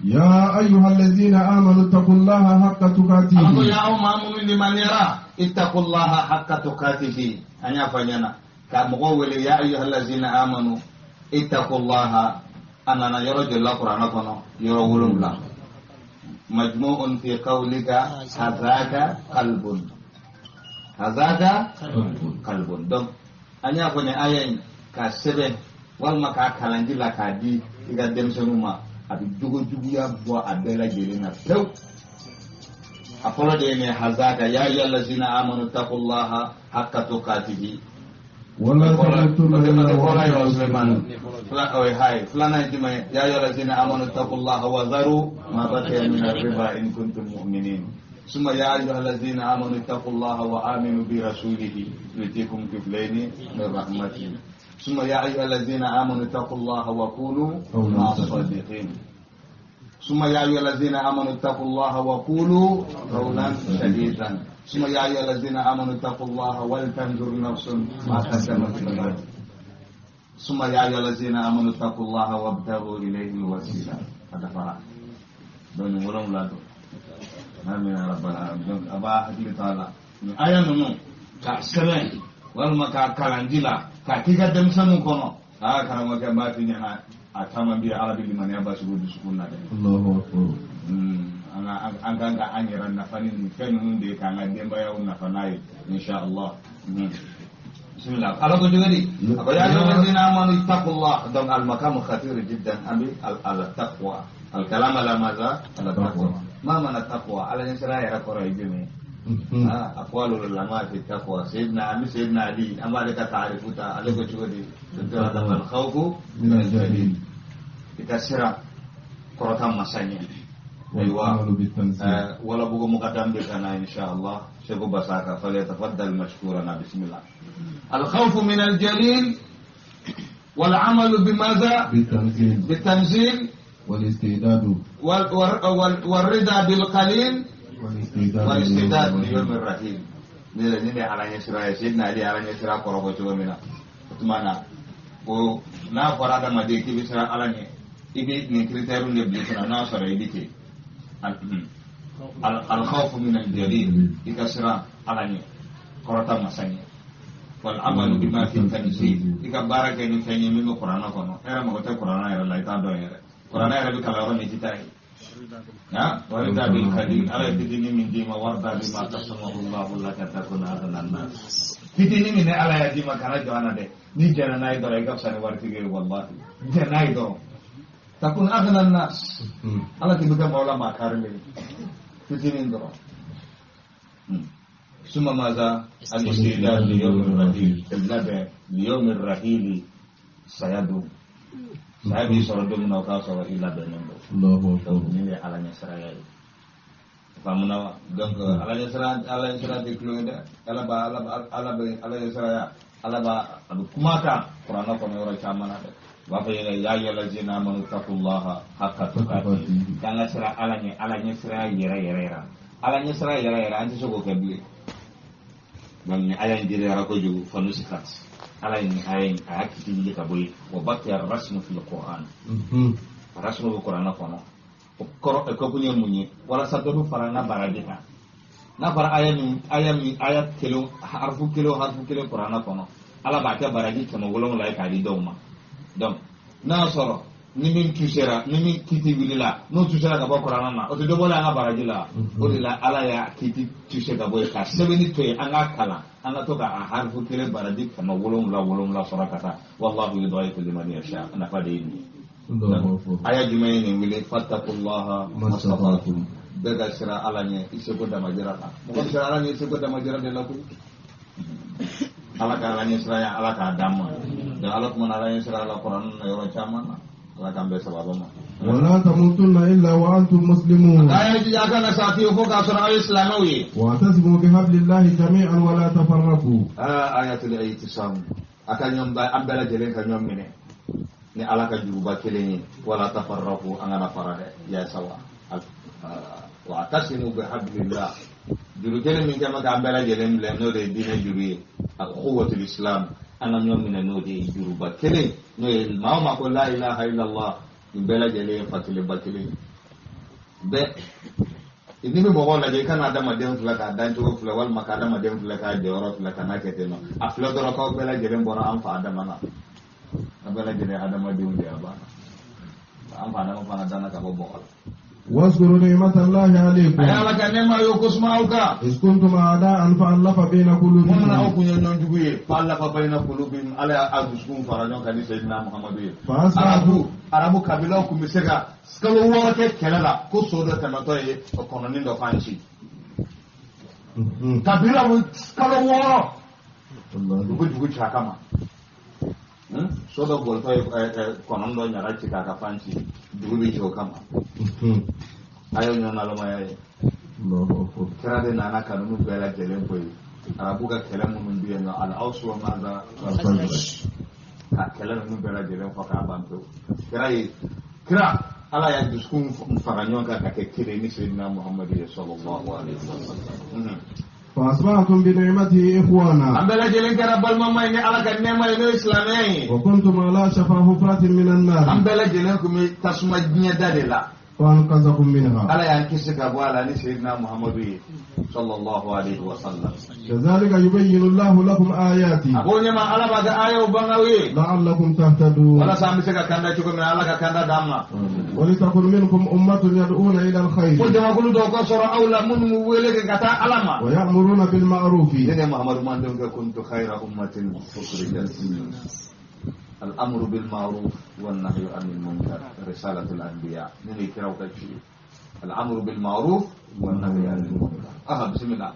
يا أيها الذين آمنوا اتقوا الله حق Ala ko تقاته ya aw maa minnu limaniyara ittaqullaha haqqa tuqatihi. An y'a fɔ a ɲɛna ka mɔgɔw wele ya ayyuhallazina amanu ittaqullaha. A nana yɔrɔ joli la kuranɛ kɔnɔ? Yɔrɔ 7. Majmu'un fi qawlika hazaka qalbun, hazaka qalbun. Donc an y'a fɔ nin aya in k'a sɛbɛn walima k'a kalan ji la k'a di i ka denmisɛnninw ma, a bɛ jogo juguya bɔ a bɛɛ lajɛlen na pewu. A fɔlɔ de ye nin ye, hazaka ya ayyuhallazina amanu taqullaha haqqa tuqatihi. ولا تموتن إلا وأنتم مسلمون. Hay filanan ye jumɛn ye? Ya ayyuhallazina amanu taqullaha wa dharu ma baqiya min ar-riba in kuntum mu'minin. ثم يا أيها الذين آمنوا اتقوا الله وآمنوا برسوله يؤتيكم كفلين من رحمته. ثم يا أيها الذين آمنوا اتقوا الله وكونوا مع الصادقين. ثم يا أيها الذين آمنوا اتقوا الله وقولوا قولا سديدا. ثم يا أيها الذين آمنوا اتقوا الله ولتنظر نفس ما قدمت لغد. ثم يا أيها الذين آمنوا اتقوا الله وابتغوا إليه الوسيلة. هذا فرع دون ولم لا دون. آمين يا رب العالمين. Donc a b'a hakili to a la nin aya ninnu k'a sɛbɛn walima k'a kalan ji la k'a k'i ka denmisɛnninw kɔnɔ. Aa karamɔgɔkɛ, n b'a f'i ɲɛna, a caman bɛ yen, Ala bɛ limaniya basigi u dusukun na dɛ. الله أكبر. An ka an kan ka an yɛrɛ nafa ni nin fɛn ninnu de ye, k'an ka denbayaw nafa n'a ye, inshallah. Bismillah. Ala ko cogo di? A ko ya ayyuhallazina amanu ittaqullah. Donc al maqamu khatir jiddan, an bi al taqwa, al kalam ala maza ala taqwa. Ma mana taqwa? Ala ɲɛsira yɛrɛ kɔrɔ ye jumɛn ye? أقوال العلماء في التقوى. سيدنا عمي سيدنا علي أما لك تعرف عليك شو دي الخوف من الجليل. يكسر كرة مسانية أيوة. والعمل بالتنزيل. ولا بقى مقدم بكنا إن شاء الله شيخ بساكا فليتفضل مشكورا. بسم الله. الخوف من الجليل والعمل بماذا؟ بالتنزيل. بالتنزيل. والاستعداد. والرضا بالقليل. والاستعداد. والاستعداد ليوم الرحيل. Ne ne ala ɲɛsira ye, Seydina Ali ala ɲɛsira kɔrɔ ko cogo min na, o tuma na ko n'a fɔra adamaden k'i bɛ siran Ala ɲɛ, i bɛ nin critère de bila i kunna, n'a sɔrɔ i bɛ ten. Al-khawfu min al-jalil, i ka siran Ala ɲɛ, kɔrɔta masa ɲɛ. Wal amalu bima fi tanzil, i ka baara kɛ ni fɛn ye min bɛ kuranɛ kɔnɔ. E yɛrɛ mago tɛ kuranɛ yɛrɛ la, i t'a dɔn yɛrɛ. Kuranɛ yɛrɛ bɛ kalan yɔrɔ min, i tɛ taa yen. Ha, warida bil qalil. Ala ye fitinin min d'i ma, warda bima qasamahu Allahu laka takun aghna an-nas. Fitinin min ni Ala y'a d'i ma, kana jɔ a na dɛ. N'i jɛnna n'a ye dɔrɔn, i ka fisa ni waritigi ye, wallahi. Jɛn n'a ye dɔrɔn, takun aghna an-nas. Ala k'i bɛ kɛ maaw la maa karilen ye, fitinin dɔrɔn. ثم ماذا؟ الاستعداد ليوم الرحيل. labɛn ليوم الرحيل saya don, saya b'i sɔrɔ don min na, o k'a sɔrɔ i labɛnnen don. الله أكبر. Donc nin de ye Ala ɲɛsiranya ye, faamuna wa? Donc Ala ɲɛsiran, Ala ɲɛsiran tɛ tulon ye dɛ. Ala b'a Ala b'a Ala bɛ Ala ɲɛsiranya, Ala b'a a bɛ kuma kan kuranɛ kɔnɔ yɔrɔ caman na dɛ. U b'a fɔ ɲɛna ya ayyuhallazina amanu taqullaha haqqa tuqatihi, k'an ka siran Ala ɲɛ, Ala ɲɛsiranya yɛrɛ yɛrɛ yɛrɛ, Ala ɲɛsiranya yɛrɛ yɛrɛ, an tɛ se k'o kɛ bilen. Donc ni aya in girinyara kojugu, fa nusikhat, Ala ye nin aya in a y'a kiti wuli ka bɔ yen. Wa baqiya rasmu fil Qur'an. Rasmu bɛ kuranɛ kɔnɔ, o kɔrɔ kɛkun ye mun ye? Walasa dɔ bɛ fara an ka baraji kan. N'a fɔra aya min, aya min, aya kelen, harifu kelen o harifu kelen kuranɛ kɔnɔ, Ala b'a kɛ baraji 700 ye k'a di dɔw ma. Donc n'a y'a sɔrɔ ni min tusera, ni min kiti wulila, n'o tusera ka bɔ kuranɛ na, o tɛ dɔ bɔ an ka baraji la. O de la Ala y'a kiti tuse ka bɔ yen ka sɛbɛnni to yen, an k'a kalan, an ka to ka a harifu kelen baraji 770 sɔrɔ ka taa. Wallahu yudaifu liman yasha. Nafa de ye nin ye. الله أكبر. Aya jumɛn ye nin wele? Fattaqullaha mastata'tum. Bɛɛ ka siran Ala ɲɛ i seko damajira la. Mɔgɔ bɛ siran Ala ɲɛ i seko damajira de la koyi. Ala ka Ala ɲɛsiranya, Ala k'a d'an ma. Donc Ala kumana Ala ɲɛsiranya la kuranɛ na yɔrɔ caman na. Ala k'an bɛɛ sababa ma. ولا تموتن إلا وأنتم مسلمون. A ye jija a kana sa fiyewu fo k'a sɔrɔ aw ye silamɛw ye. واعتصموا بحبل الله جميعا ولا تفرقوا. Aa, ayatul i'tisam, a ka ɲɔgɔn ba, an bɛɛ lajɛlen ka ɲɔgɔn minɛ ni Ala ka juruba kelen ye. Wala tafarraqu, an kana fara dɛ. Ya sawa wa tasimu bi hablillah, juru kelen min kɛ k'an bɛɛ lajɛlen minɛ, n'o de ye diinɛ juru ye, ukhuwatul islam, an ka ɲɔgɔn minɛ n'o de ye, juruba kelen, n'o ye maa o maa ko la ilaha illallah, nin bɛɛ lajɛlen ye fakelenba kelen ye. Bɛɛ ni bɛ mɔgɔw lajɛ i kana adamaden filɛ k'a dancogo filɛ walima ka adamaden filɛ k'a jɔyɔrɔ filɛ ka n'a kɛ ten nɔ a filɛ dɔrɔn k'aw bɛɛ lajɛlen bɔra an fa adama na an bɛɛ lajɛlen adamadenw de a banna an fa adama fana danna ka bɔ bɔgɔ la. واذكروا نعمة الله عليكم A y'Ala ka nɛɛma ye ko suma aw kan. إذ كنتم أعداء فألف بين Mun na aw قلوبكم kun ye ɲɔgɔn jugu ye fa'alafa bayna qulubihim Ala y'a dusukun fara ɲɔgɔn kan ni Seydina Muhamadu ye. فأصبحتم Arabu kabilaw kun bɛ se ka kalo 6 kɛ kɛlɛ la ko so dɔ tɛmɛtɔ ye o kɔnɔnin dɔ fan ci. Kabilaw kalo 6 u bɛ dugu ci a kama. So dɔ bolitɔ ye kɔnɔn dɔ ɲaga ci k'a ka fan ci dugu bɛ ci o kama. A y'o ɲɔgɔn nalomaya ye. Kira de nana ka ninnu bɛɛ lajɛlen bɔ yen. Arabu ka kɛlɛ minnu bɛ yen nɔ al-Awsu wa maza ka kɛlɛ ninnu bɛɛ lajɛlen fɔ k'a ban pewu. Kira ye kira Ala y'a dusukun fara ɲɔgɔn kan ka kɛ kelen ni Seydina Muhamadu ye sallallahu alaihi wa sallam. فأصبحتم بنعمته إخوانا An bɛɛ lajɛlen kɛra balimama ye ni Ala ka nɛɛma ye n'o ye silamɛya ye. وكنتم على شفا حفرة من An النار bɛɛ lajɛlen tun bɛ tasuma diɲɛ da de la. فأنقذكم منها Ala y'an kisi ka bɔ a la ni Seydina Muhamadu ye sallallahu alaihi wa sallam. كذلك يبين الله لكم آياته A ko ɲɛma Ala b'a ka ayaw bange aw ye. لعلكم تهتدون Walasa an bɛ se ka kanda cogo min na Ala ka kanda d'an ma. ولتكن منكم أمة يدعون إلى Ko الخير jamakulu dɔw ka sɔrɔ aw la minnu b'u wele kɛ ka taa Ala ma. ويأمرون بالمعروف Ne ne Muhamadu mandenw kɛ kuntu khayra ummatin ukhrijat linnas. Al-amru bil ma'ruf wan nahyu anil munkar risalatul anbiya. Ne ne kiraw ka ci. Al-amru bil ma'ruf wan nahyu anil munkar. Aha bismillah.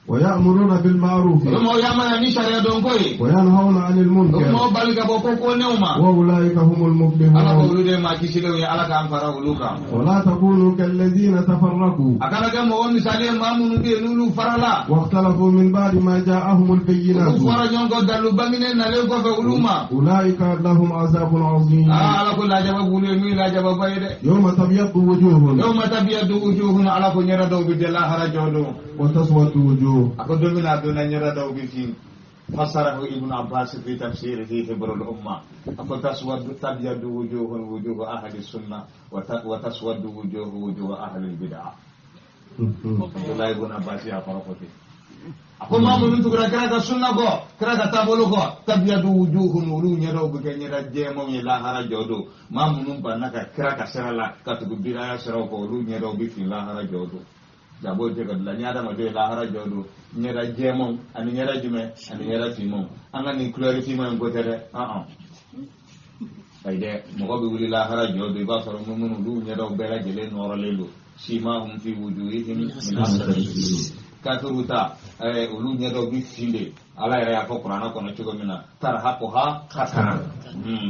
ويأمرون بالمعروف Olu maaw yamana ni sariya dɔn ko ye. وينهون عن O المنكر maaw bali ka bɔ ko konenw ma. وأولئك هم Ala ko المفلحون olu de ye maa kisilenw ye Ala k'an fara olu kan. ولا تكونوا كالذين تفرقوا A kana kɛ mɔgɔ misali ye maa minnu bɛ yen n'olu farala. واختلفوا من بعد ما جاءهم Olu البينات fɔra ɲɔgɔn kɔ dalilu bangenen nalen kɔfɛ olu ma. أولئك لهم عذاب عظيم Aa Ala ko lajaba b'olu ye min ye lajababa ye dɛ. يوم تبيض وجوه Yawma tabyaddu wujuhun Ala ko ɲɛda dɔw bɛ jɛ lahara jɔ don. وتسود وجوه A ko don min na a donna ɲɛda dɔw bɛ fin. Fasarahu Ibn Abbas fi tafsirihi hibrul umma. A ko taswaddu tabyaddu wujuhun wujuhu ahli sunna wa taswaddu wujuhu wujuhu ahli bid'ah. Abdullahi ibn Abbas y'a kɔrɔ fɔ ten. A ko maa minnu tugura kira ka sunna kɔ kira ka taabolo kɔ tabyadu wujuhun olu ɲɛdaw bɛ kɛ ɲɛda jɛmanw ye lahara jɔ don maa minnu banna ka kira ka sira la ka tugu bidaya siraw kɔ olu ɲɛdaw bɛ fin lahara jɔ don jabo tɛ ka bila ni adamaden ye lahara jɔ don ɲɛda jɛmanw ani ɲɛda jumɛn ani ɲɛda finmanw an ka nin kulɛri finman in ko tɛ dɛ ayi dɛ mɔgɔ bɛ wuli lahara jɔ don i b'a sɔrɔ minnu olu ɲɛdaw bɛɛ lajɛlen nɔrɔlen don simahum fi wujuhihim min asari sujud kafiru ta olu ɲɛdaw bɛ fin de Ala yɛrɛ y'a fɔ kuranɛ kɔnɔ cogo min na tarhaquha qatara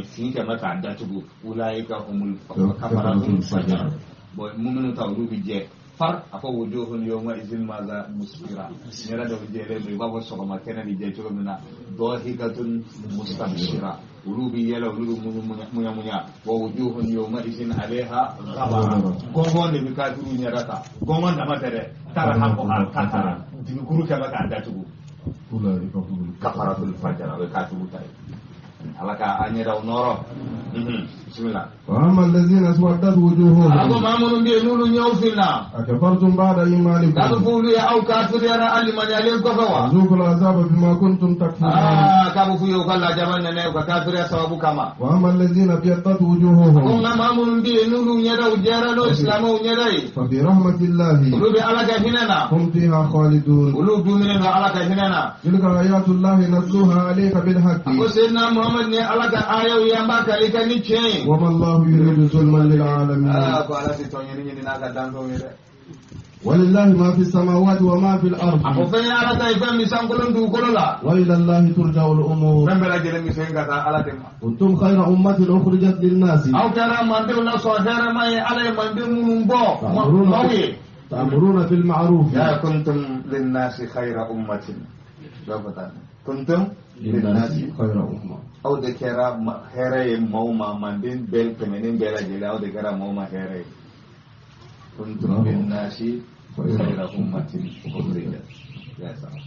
fin kɛmɛ k'a datugu ulaika humul kafaratul fajara bon muminu ta olu bɛ jɛ far a ko wujuhun yawma izin maza musfira ɲɛda dɔw jɛlen don i b'a fɔ sɔgɔma kɛnɛ bɛ jɛ cogo min na dahikatun mustabshira olu bɛ yɛlɛ olu bɛ muɲa muɲa wa wujuhun yawma izin alayha ghabara gɔngɔn de bɛ kafiru ɲɛda ta gɔngɔn dama tɛ dɛ tarhaquha qatara dugukuru kɛmɛ k'a datugu أولئك هم kafaratul fajara o ye kafiru ta ye Ala ka an ɲɛdaw nɔrɔ. Bismillah. وأما الذين اسودت Ala ko وجوههم maa minnu bɛ yen n'olu ɲɛw finna أكفرتم بعد k'a bɛ إيمانكم fɔ olu ye aw kafiriyara alimaniyalen kɔfɛ wa. فذوقوا العذاب بما كنتم تكفرون Aa k'a bɛ f'u ye u ka lajaba nɛnɛ u ka kafiriya sababu kama. وأما الذين ابيضت Ko وجوههم nka maa minnu bɛ yen n'olu ɲɛdaw jɛra n'o ye silamɛw ɲɛda ye ففي رحمة الله olu bɛ Ala ka hinɛ na هم فيها خالدون olu dumuni don Ala ka hinɛ na. تلك آيات الله نتلوها عليك بالحق A ko Seydina Muhamadu ni Ala ka ayaw ye an b'a kali ka ni tiɲɛ ye. وما الله يريد ظلما للعالمين Aa ko Ala tɛ tɔɲɔni ɲini n'a ka danfɛnw ye dɛ. ولله ما في السماوات وما في A ko الأرض fɛn ye Ala ta ye fɛn min sankolo ni dugukolo la. وإلى الله ترجع الأمور Fɛn bɛɛ lajɛlen bɛ segin ka taa Ala de ma. كنتم خير أمة أخرجت للناس Aw kɛra mandenw la sɔn hɛrɛma ye Ala ye manden minnu bɔ maaw ye. تأمرون بالمعروف Ya kuntum linnasi khayra ummatin. Dɔ fɔ tan. Kuntum linnasi خير أمة aw de kɛra hɛrɛ ye maaw ma manden bɛɛ tɛmɛnen bɛɛ lajɛlen aw de kɛra maaw ma hɛrɛ ye. Kuntum linnasi khayra ummatin ukhrijat. Ya salam.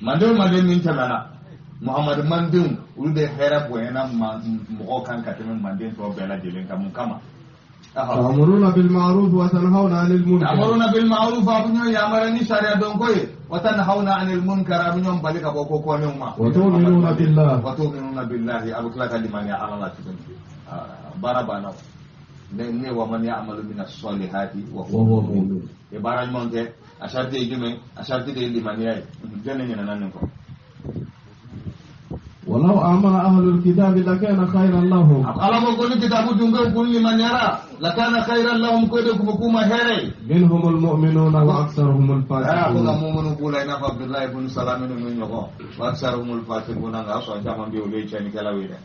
Manden manden min tɛmɛna Muhamadu mandenw olu de hɛrɛ bonyana mɔgɔw kan ka tɛmɛ manden tɔw bɛɛ lajɛlen kan mun kama. تأمرون بالمعروف وتنهون عن المنكر تأمرون بالمعروف أبنيو يأمرني شريعة دونكوي وتنهون عن المنكر أبنيو بلك بوكو كونيوما وتؤمنون بالله وتؤمنون بالله أبو كلاك لمن يا الله تبني باربانا ne ومن يعمل من الصالحات وهو مؤمن يبارا مونك أشارتي جمع أشارتي لمن يا جنن نانكو ولو آمن أهل الكتاب لكان خيرا لهم ألا بقول كتاب دونك كل من يرى لكان خيرا لهم كودكم كوما هري منهم المؤمنون وأكثرهم الفاسقون أقول المؤمنون قول إن عبد الله بن سلام من يقول وأكثرهم الفاسقون أصلا جمع بيولي شأن كلاويدا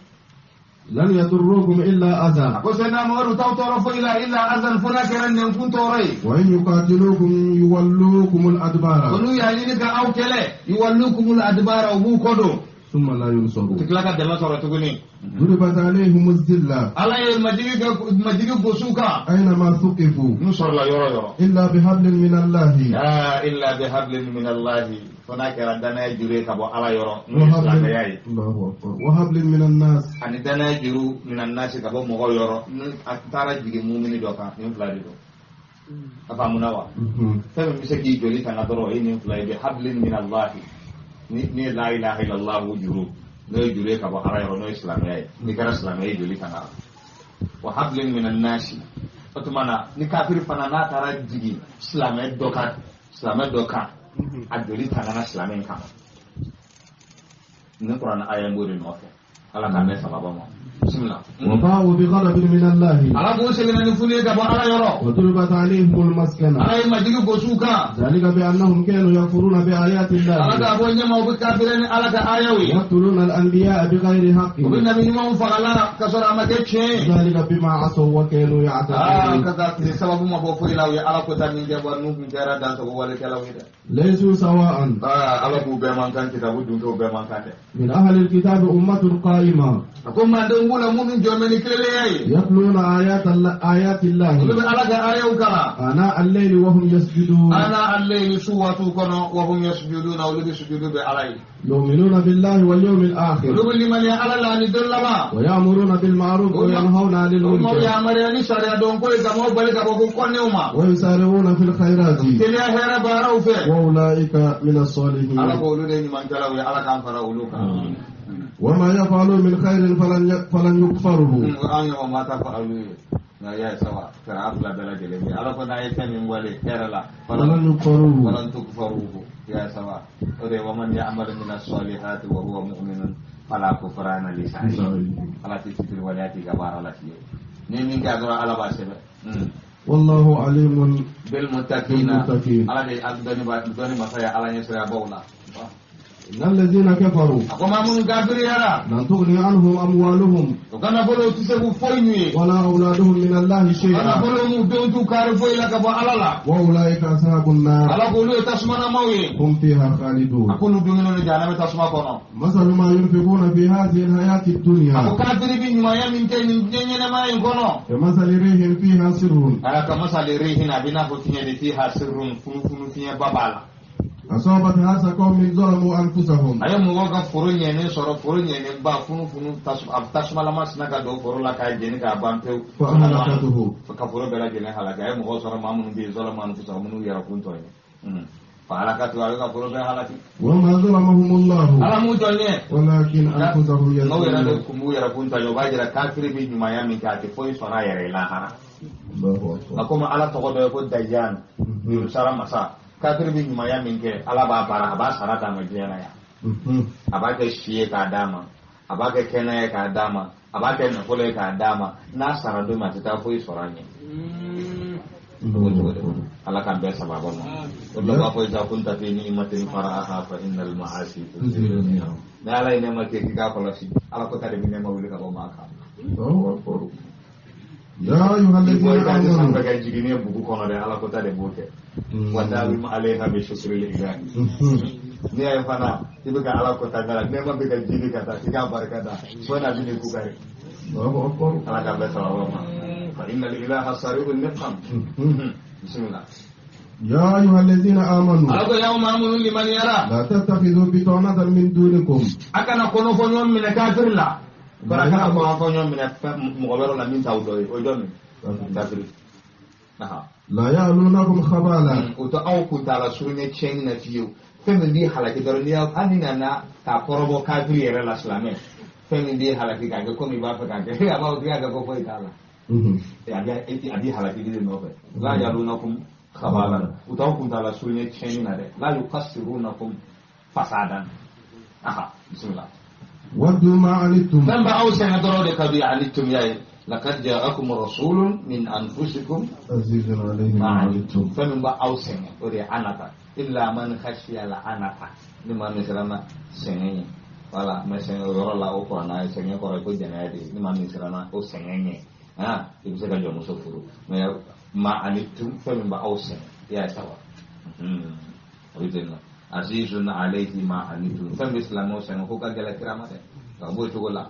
لن يضروكم إلا أذى وسنا مور توترف إلى أذى فنكرا يكون توري وإن يقاتلوكم يولوكم الأدبار ولو يعني أو كلا يولوكم الأدبار وبوكدو ثم لا ينصرون تكلاك دم صورتكني ضربت عليهم الذلة على المجيء بسوكا أينما ثقفوا نصر لا يرى يرى إلا بحبل من الله لا إلا بحبل من الله فنكر دنا يجري كبو على يرى الله أكبر وحبل من الناس أن دنا يجرو من الناس كبو مغو يرى أتارا جيجي مؤمن دوكا نفلا دو أفهمنا وا فمن مسكي جولي تنادرو إن نفلا بحبل من الله ni la ilaha illallah juru no jure ka bo ala no islam yayi ni kara islam yayi joli kana wa hablin minan nasi otumana ni kafir fana na tara jigi islam doka a joli tangana islam en kama ni qur'an aya ngori no fe ala ka me sababa mo bismillah wa ba'u bi ghadabin min Allah ala ko selena ni fune ka bo ala yoro wa duribat alayhim almaskana ala majigi gosuka zalika bi annahum kanu yakfuruna bi ayati Allah ala ka bo nyama bi kafirin ala ka ayawi yaqtuluna al-anbiya bi ghairi haqqin wa nabi ma fa'ala kasara ma ke zalika bima asaw wa kanu ya'tadun ka ka sababu ma bo fo ilawi ala ko tan ni wa nu jara dan to wala kala wi laysu sawa'an ala ku be man kan kitabu dun to be man kan min ahli al-kitab ummatun qa'ima akum man dun mumin jomeni klele yatluna ayat Allah ayati Allah ala ka ayaw kala ana al-layli wa hum yasjudun ana al-layli suwatu kono wa hum yasjudun aw li sujudu bi alai yu'minuna billahi wal yawmil akhir liman ya ala la ni dallama wa ya'muruna bil ma'ruf wa yanhauna 'anil munkar wa ya'muruna shari'a don ko ga mo bali ka ko konne uma wa yusari'una fil khairati teliya hera barau fe wa ulaika min as-salihin ala ko lu de ni man kala wa ala kan fara uluka وما يفعلوا من خير فلن يكفره أنا وما تفعلوا يا سوا كراف لا بلا جلبي على فنا يتم ولي كرلا فلن يكفروه فلن تكفروه يا سوا ومن يعمل من الصالحات وهو مؤمن فلا كفران لسعيه على تستر ولياتي كبار على شيء نيمين كادر على باسبة والله عليم بالمتقين على دوني مسايا على يسرا بولا إن الذين كفروا أقوم من كافر يرى لن تغني عنهم أموالهم وكان فلو تسبوا فويني ولا أولادهم من الله شيئا أنا فلو مدونتو كارفوي لك بألالا وأولئك أصحاب النار على قولوا تسمنا موي هم فيها خالدون أقول دوننا جهنم تسمع كنا مثل ما ينفقون في هذه الحياة الدنيا أبو كافر بين ما يمين كين نينا ما ينكونو كمثل ريح فيها سر أنا كمثل ريح أبينا فيها سر فنو فيها بابالا أصابت هذا قوم ظلموا أنفسهم أي موقع فرني نين صار فرني نين با فنو فنو تسمع لما سنك دو فرو لا كاي جيني كابان تيو فأهلكته فكفروا بلا جيني هلاك أي موقع صار ما منو بي ظلموا أنفسهم منو يركون توين فأهلكته أي كفروا بلا هلاك وما ظلمهم الله على مو توين ولكن أنفسهم يظلمون يظلمون مو يركون توين وباجر كافر بي نمايا من كاتي فوي صار يري لا هرا أقوم على تقول يقول دجان يرسل مسا kafir bi ɲumanya min kɛ ala b'a baara a b'a sara d'a ma diɲɛ na yan a b'a kɛ si ye k'a d'a ma a b'a kɛ kɛnɛ ye k'a d'a ma a b'a kɛ nafolo ye k'a d'a ma n'a sara don min a tɛ taa foyi sɔrɔ a ɲɛ ala k'an bɛɛ sababa ma o de b'a fɔ isa kunta fi ni'matin fara'aha fa innal ma'asi ni ala ye nɛɛma kɛ k'i k'a kɔlɔsi ala ko ta de bɛ nɛɛma wuli ka bɔ maa kan. يا أيها الذين آمنوا وداوم عليها بشكر الإله ni ay fana ibuka ala ko tangala nema be ka jili kata ika barka da sona bi ku kare Allahu akbar ala ka be sawa ma fa innal ilaha sari'un niqam bismillah يا أيها الذين آمنوا أقول يا آمنوا لمن يرى لا تتخذوا بطانة من دونكم أكن كونوا فنيون من كافر لا baraka ko ko nyom mina mo wero la min tawdo o domi Kafiri. La ya'lunakum khabala. O tɛ aw kuntaala surunya tiɲɛni na fiyewu. Fɛn min b'i halaki dɔrɔn n'i y'a hali n'i nana k'a kɔrɔbɔ kafiri yɛrɛ la silamɛ fɛn min b'i halaki k'a kɛ komi i b'a fɛ k'a kɛ a b'a fɔ k'i y'a kɛ ko foyi t'a la. A b'i halaki de nɔfɛ. La ya'lunakum khabala. U t'aw kuntaala surunya tiɲɛni na dɛ. La yuqassirunakum fasadan. Aha, bismillah. Waddu ma anittum. Fɛn bɛ aw sɛgɛn dɔrɔn de ka di anittum y'a ye. Laqad ja'akum rasulun min anfusikum azizun alayhi ma anittum. Fɛn min bɛ aw sɛgɛn o de ye anata. Illa man khashiya la anata. Ni maa min siranna sɛgɛn ɲɛ. Wala mɛ sɛgɛn o yɔrɔ la o kuranna ye sɛgɛn kɔrɔ ye ko jɛnɛya de ye. Ni maa min siranna o sɛgɛn ɲɛ. I bɛ se ka jɔnmuso furu. Mɛ ma anittum fɛn min bɛ aw sɛgɛn. I y'a ye sawa. O bɛ ten nɔ. Azizun alayhi ma anittum. Fɛn bɛ silamɛw sɛgɛn ko ka gɛlɛn kira ma dɛ. Ka b'o cogo la.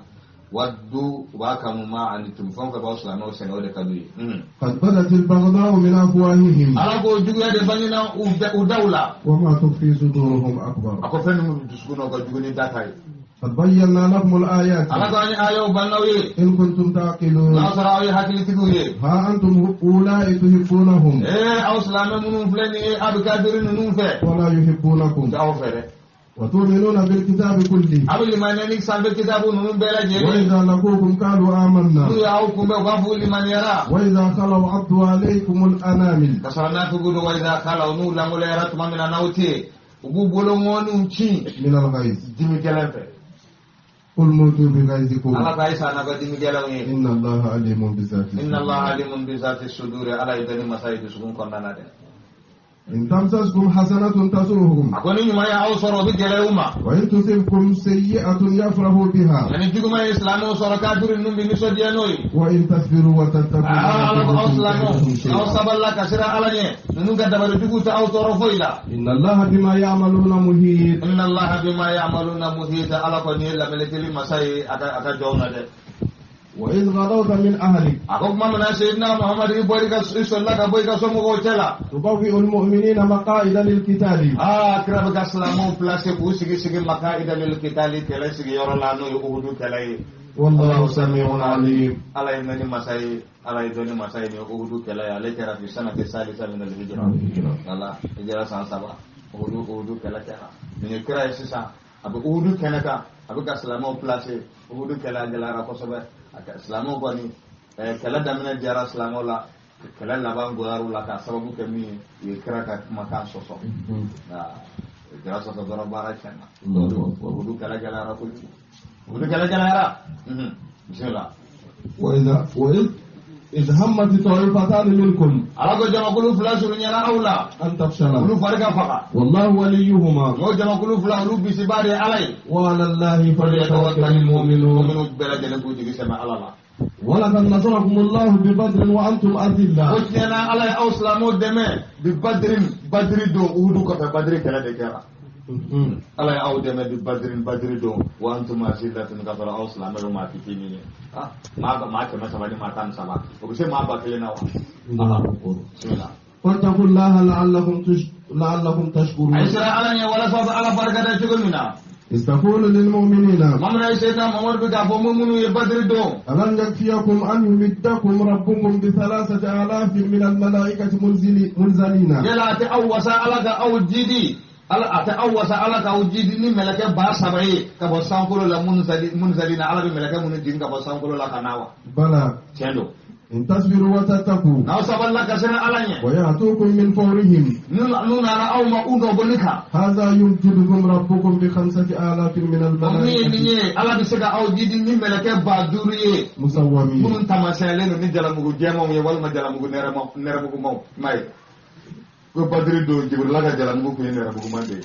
Waddu u b'a kanu ma anittum fɛn fɛn b'aw silamɛw sɛgɛn o de ka d'u ye. Qad badat al-baghda'u min afwahihim. Ala ko juguya de bangena u daw la. Wa ma tukhfi suduruhum akbar. A ko fɛn min b'u dusukun na o ka jugu ni da ta ye. Qad bayyana lakum al-ayat. Ala ko an ye ayaw bannaw ye. In kuntum taqilun. N'a sɔrɔ aw ye hakilitigiw ye. Ha antum ula'i tuhibbunahum. Aw silamɛ minnu filɛ nin ye a bɛ kafiri ninnu fɛ. Wala yuhibbunakum. U t'aw fɛ dɛ. Wa tu'minuna bil kitabi kulli. A bɛ limaniya ni sanfɛ kitabu ninnu bɛɛ lajɛlen. Wa idha laqukum qalu amanna. N'u y'aw kunbɛn u b'a fɔ limaniyara. Wa idha khalaw addu alaykum al-anamil. Ka sɔrɔ nafigiw don wa idha khalaw n'u lankolonyara tuma min na n'aw tɛ yen u b'u bolo ŋɔniw ci. Min al-ghayz. Dimi gɛlɛn fɛ. Qul mutu bi ghayzikum. Ala ka isa n'a ka dimi gɛlɛnw ye. Inna Allaha alimun bi zati. Inna Allaha alimun bi zati sudur. Ala ye dɔnni masa ye dusukun kɔnɔna na dɛ. In tamsaskum hasanatun tasuruhum. A ko ni ɲuman ye aw sɔrɔ o bɛ gɛlɛya u ma. Wa in tusibkum sayyi'atun yafrahu biha. Nka ni juguman ye silamɛw sɔrɔ kafiri ninnu bɛ nisɔndiya n'o ye. Wa in tasbiru wa tattaqu. Ala ko aw silamɛw aw sabalila ka siran Ala ɲɛ ninnu ka dabali jugu tɛ aw tɔɔrɔ foyi la. Inna Allaha bima ya'maluna muhit. Inna Allaha bima ya'maluna muhit. Ala kɔni ye lamɛnnikɛli masa ye a ka jɔnw na dɛ. Wa iz ghadawta min ahlik. A ko tuma min na Seydina Muhamadu i bɔra i ka i sɔlila ka bɔ i ka somɔgɔw cɛ la. Tubawwi'u al-mu'minina maqa'ida lil-qitali. Aa kira bɛ ka silamɛw place k'u sigi sigi maqa'ida lil-qitali kɛlɛ sigiyɔrɔ la n'o ye Uhudu kɛlɛ ye. Wallahu sami'un alim. Ala ye mɛnni masa ye, Ala ye dɔnni masa ye nin ye Uhudu kɛlɛ ye ale kɛra fi sanati salisa min al-hijra. Wala hijra san 3 Uhudu kɛlɛ kɛra. Nin ye kira ye sisan a bɛ Uhudu kɛnɛ kan a bɛ ka silamɛw place Uhudu kɛlɛ a gɛlɛyara kosɛbɛ. Silamɛw kɔni kɛlɛ daminɛ diyara silamɛw la kɛlɛ laban goyara u la k'a sababu kɛ min ye u ye kira ka kumakan sɔsɔ. Kira sɔsɔ dɔrɔn baara tiɲɛna. Uhudu kɛlɛ gɛlɛyara kojugu. Uhudu kɛlɛ gɛlɛyara. Bisimila. Wa idh hammat ta'ifatan minkum. Ala ko jamakulu fila surunyana aw la. An tafshala. Olu fari ka faga. Wallahu waliyuhuma. N'o jamakulu fila olu bisiba de ye Ala ye. Wa ala Allahi falyatawakkalil mu'minun. Mu'minu bɛɛ lajɛlen k'u jigi sɛmɛ Ala la. Walaqad nasarakumullahu bi badrin wa antum adilla. Ko tiɲɛ na Ala ye aw silamɛw dɛmɛ bi badrin badri don Uhudu kɔfɛ badri kɛlɛ de kɛra. Ala ye aw dɛmɛ bi badrin badri don wa antum azillatun ka sɔrɔ aw silamɛw maa fitinin ye. Maa 300 ni maa 13 o bɛ se maa 1000 na wa. Bismillah. Wattaqullaha la'allakum tashkurun. A ye siran Ala ɲɛ walasa aw bɛ Ala barikada cogo min na. إذ تقول للمؤمنين Mamana ye Seydina Muhamadu bɛ k'a fɔ minnu ye Badiri don. ألم يكفيكم أن يمدكم ربكم ب3,000 من الملائكة منزلين. Yala a tɛ aw wasa Ala ka aw jidi. Ala a tɛ aw wasa Ala k'aw jidi ni mɛlɛkɛ 3000 ye ka bɔ sankolo la munzalina Ala bɛ mɛlɛkɛ minnu jigin ka bɔ sankolo la ka na wa. Bala. Tiɲɛ don. In tasbiru wa tattaqu. N'aw sabalila ka siran Ala ɲɛ. Wa ya'tukum min fawrihim. N'u nana aw ma u nɔbɔli kan. Hadha yumdidukum rabbukum bi 5,000 min al-malaikati. Min ye nin ye Ala bɛ se ka aw jidi ni mɛlɛkɛ 5,000 ye. Musawwamin. Minnu taamasiyɛnlen don ni jalamugu jɛmanw ye walima jalamugu nɛrɛmugumanw i m'a ye. Ko Badiri don Jibirila ka jalamugu kun ye nɛrɛmuguman de ye.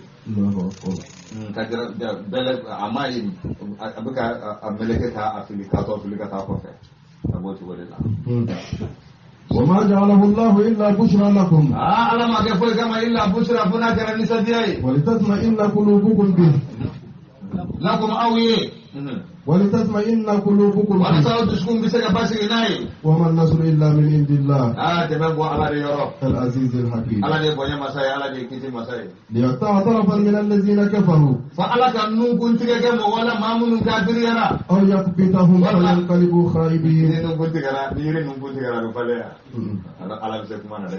Ka jara bɛlɛ a m'a ye a bɛ ka a meleke k'a fili k'a tɔ fili ka taa kɔfɛ. A b'o cogo de la. Wa ma ja'alahu Allahu illa bushra lakum. Ala ma kɛ foyi kama illa bushra fo n'a kɛra nisɔndiya ye. Wa litatma'inna qulubukum bihi. Lakum aw ye. ولتطمئن قلوبكم. Walasa aw dusukun bɛ se ka basigi n'a ye. وما النصر إلا من عند الله. Aa, dɛmɛ bɔ Ala de yɔrɔ. العزيز الحكيم. Ala de ye bonya masa ye, Ala de ye kiti masa ye. ليقطع طرفا من الذين كفروا. Fo Ala ka nunkun tigɛ kɛ mɔgɔ la, maa minnu kafiriyara. أو يكبتهم فينقلبوا خائبين. Ni nunkun tigɛra, ni yiri nunkun tigɛra, a bɛ falen yan. Ala bɛ se kuma na dɛ.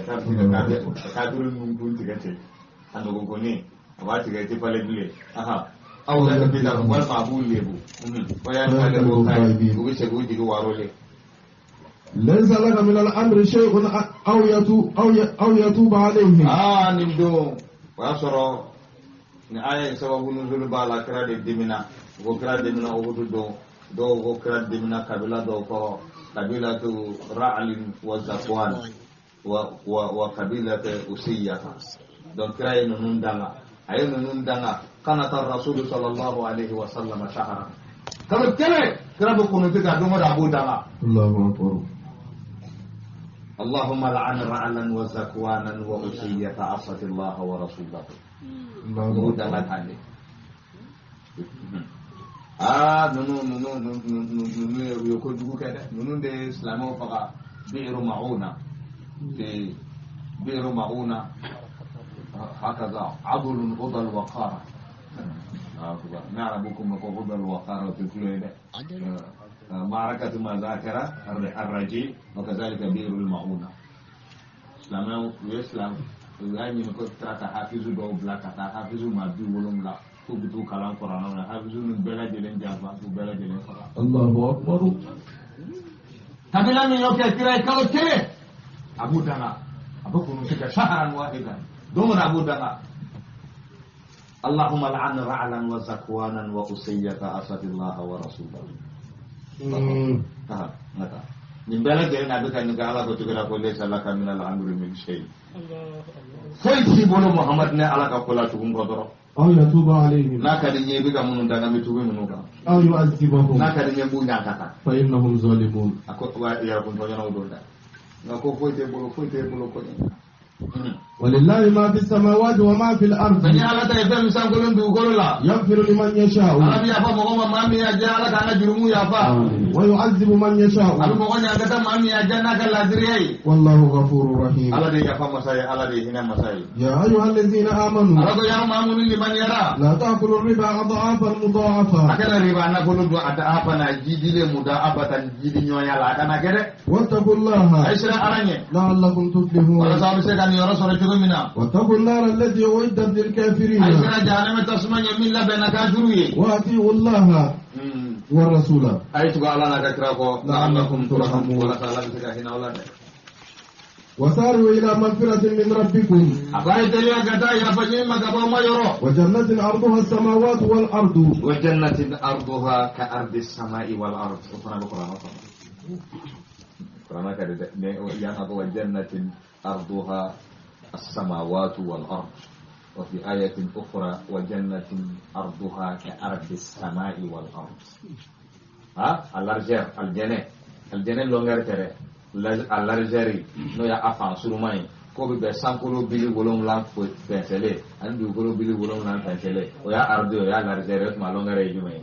Kafiri nunkun tigɛ ten, a nɔgɔnkɔni a b'a tigɛ, i tɛ falen bilen. Aw yɛrɛ bɛ taa, walima a b'u lebu o y'a falen ko ka u bɛ segin u jigi waro le. ليس لك من الأمر شيء أو يتوب أو يتوب عليهم. Aa, nin don o y'a sɔrɔ ni aya in sababu nuzulu b'a la, kira de dimina. U ko kira dimina Uhudu don. Dɔw ko kira dimina kabila dɔw kɔrɔ, kabilatu Ra'lin wa Zakwan wa kabilatu Usiyata. Donc kira ye ninnu danga, a ye ninnu danga. Kanata rasulu sallallahu alaihi wa sallam shahara, kalo kelen kira bɛ kunuti ka don o don a b'o danga. الله أكبر. اللهم لعن رعلا وزكوانا وأسية عصت الله ورسوله. الله O danga tan de. Aa, ninnu ye, u ye kojugu kɛ dɛ. Ninnu de ye silamɛw faga Bi'ru Ma'una, fi Bi'ru Ma'una هكذا عضل غضى الوقارة. نعرفكم غضى الوقارة في كل معركة ما ذاكر الرجي وكذلك بئر المعونة. Silamɛw u ye silam u y'a ɲini ko kira ka hafizu dɔw bila ka taa, hafizu maa 70 k'u bɛ t'u kalan kuranɛ na. Hafizu ninnu bɛɛ lajɛlen janfa, k'u bɛɛ lajɛlen faga. الله أكبر. Kabila min y'o kɛ kira ye, kalo kelen a b'u danga, a bɛ kunuti kɛ شهرا واحدا, don o don a b'u danga. اللهم لعن رعلا وزكوانا وأسية عصت الله ورسوله. Nka nin bɛɛ lajɛlen na, a bɛ ka nin kɛ, Ala ko cogo la ko ليس لك من الأمر من شيء, foyi t'i bolo Muhamadu ne Ala ka ko la tugun kɔ dɔrɔn. أو يتوب عليهم. N'a ka di n ye, i bɛ ka minnu danga, n bɛ tugu minnu kan. أو يعذبهم. N'a ka di n ye, n b'u ɲankata. فإنهم ظالمون. A ko wa yɛrɛkuntɔɲɔgɔnw don dɛ, nka ko foyi t'e bolo, foyi t'e bolo ko nin. ولله ما في السماوات وما في الأرض. Fɛn ye Ala ta ye, fɛn min sankolo dugukolo la. يغفر لمن يشاء. Ala bɛ yafa mɔgɔ ma, maa min y'a diya. Ala k'an ka jurumu yafa. ويعذب من يشاء. A bɛ mɔgɔ ɲankata, maa min y'a diya n'a ka laadiriya ye. والله غفور رحيم. Ala de ye yafa masa ye, Ala de ye hinɛ masa ye. يا أيها الذين آمنوا. Ala ko y'aw maa minnu limaniyara. لا تأكلوا الربا أضعافا مضاعفة. A kana riba nafolo dun a da afa na jidilen mu da abatan jidi ɲɔgɔnya la, a kana kɛ dɛ. واتقوا الله. A ye siran Ala ɲɛ. لعلكم تفلحون. Walasa aw bɛ se ka nin yɔrɔ sɔrɔ cogo min na. واتقوا النار التي أعدت للكافرين. A ye siran jahanama tasuma ɲɛ min labɛnna kafiriw ye. وأطيعوا الله والرسول. A ye tugu Ala n'a ka kira kɔ. لعلكم ترحمون, walasa Ala bɛ se ka hinɛ aw la dɛ. وسارعوا إلى مغفرة من ربكم. A ko a ye teliya ka taa yafa ɲini ma ka bɔ aw ma yɔrɔ. وجنة عرضها السماوات والأرض. وجنة عرضها كعرض السماء والأرض. O fana bɛ kuranɛ kɔnɔ, kuranɛ ka di dɛ. Ne yan ka ko وجنة عرضها السماوات والأرض, وفي آية أخرى وجنة عرضها كعرض السماء والأرض. ها, a largeur, aljɛnɛ, aljɛnɛ longueur tɛ dɛ, a largeur n'o y'a fan suruman ye, k'o bɛ bɛn sankolo 70 fɛnsɛlen ani dugukolo 70 fɛnsɛlen. O y'a ardi, o y'a largeur ye. O tuma longueur ye jumɛn ye?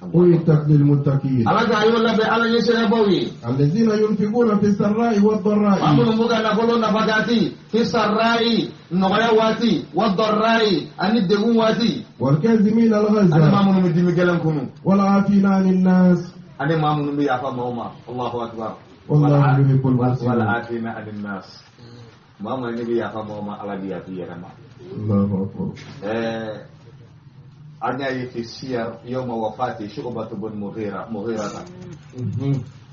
أعدت للمتقين. Ala ka y'o labɛn Ala ɲɛsirabaaw ye. الذين ينفقون في السراء والضراء. Maa minnu b'u ka nafolo nafakati في السراء, nɔgɔya waati, والضراء, ani degun waati. والكاظمين الغيظ. Ani maa minnu bɛ dimi gɛlɛn kunu. والعافين عن الناس. Ani maa minnu bɛ yafa maaw ma. الله أكبر. والله يحب المحسنين. والعافين عن الناس, maa maa ne bɛ yafa maaw ma, Ala bɛ yafa i yɛrɛ ma. الله أكبر. An y'a ye في السير يوم وفاة شعبة بن مغيرة,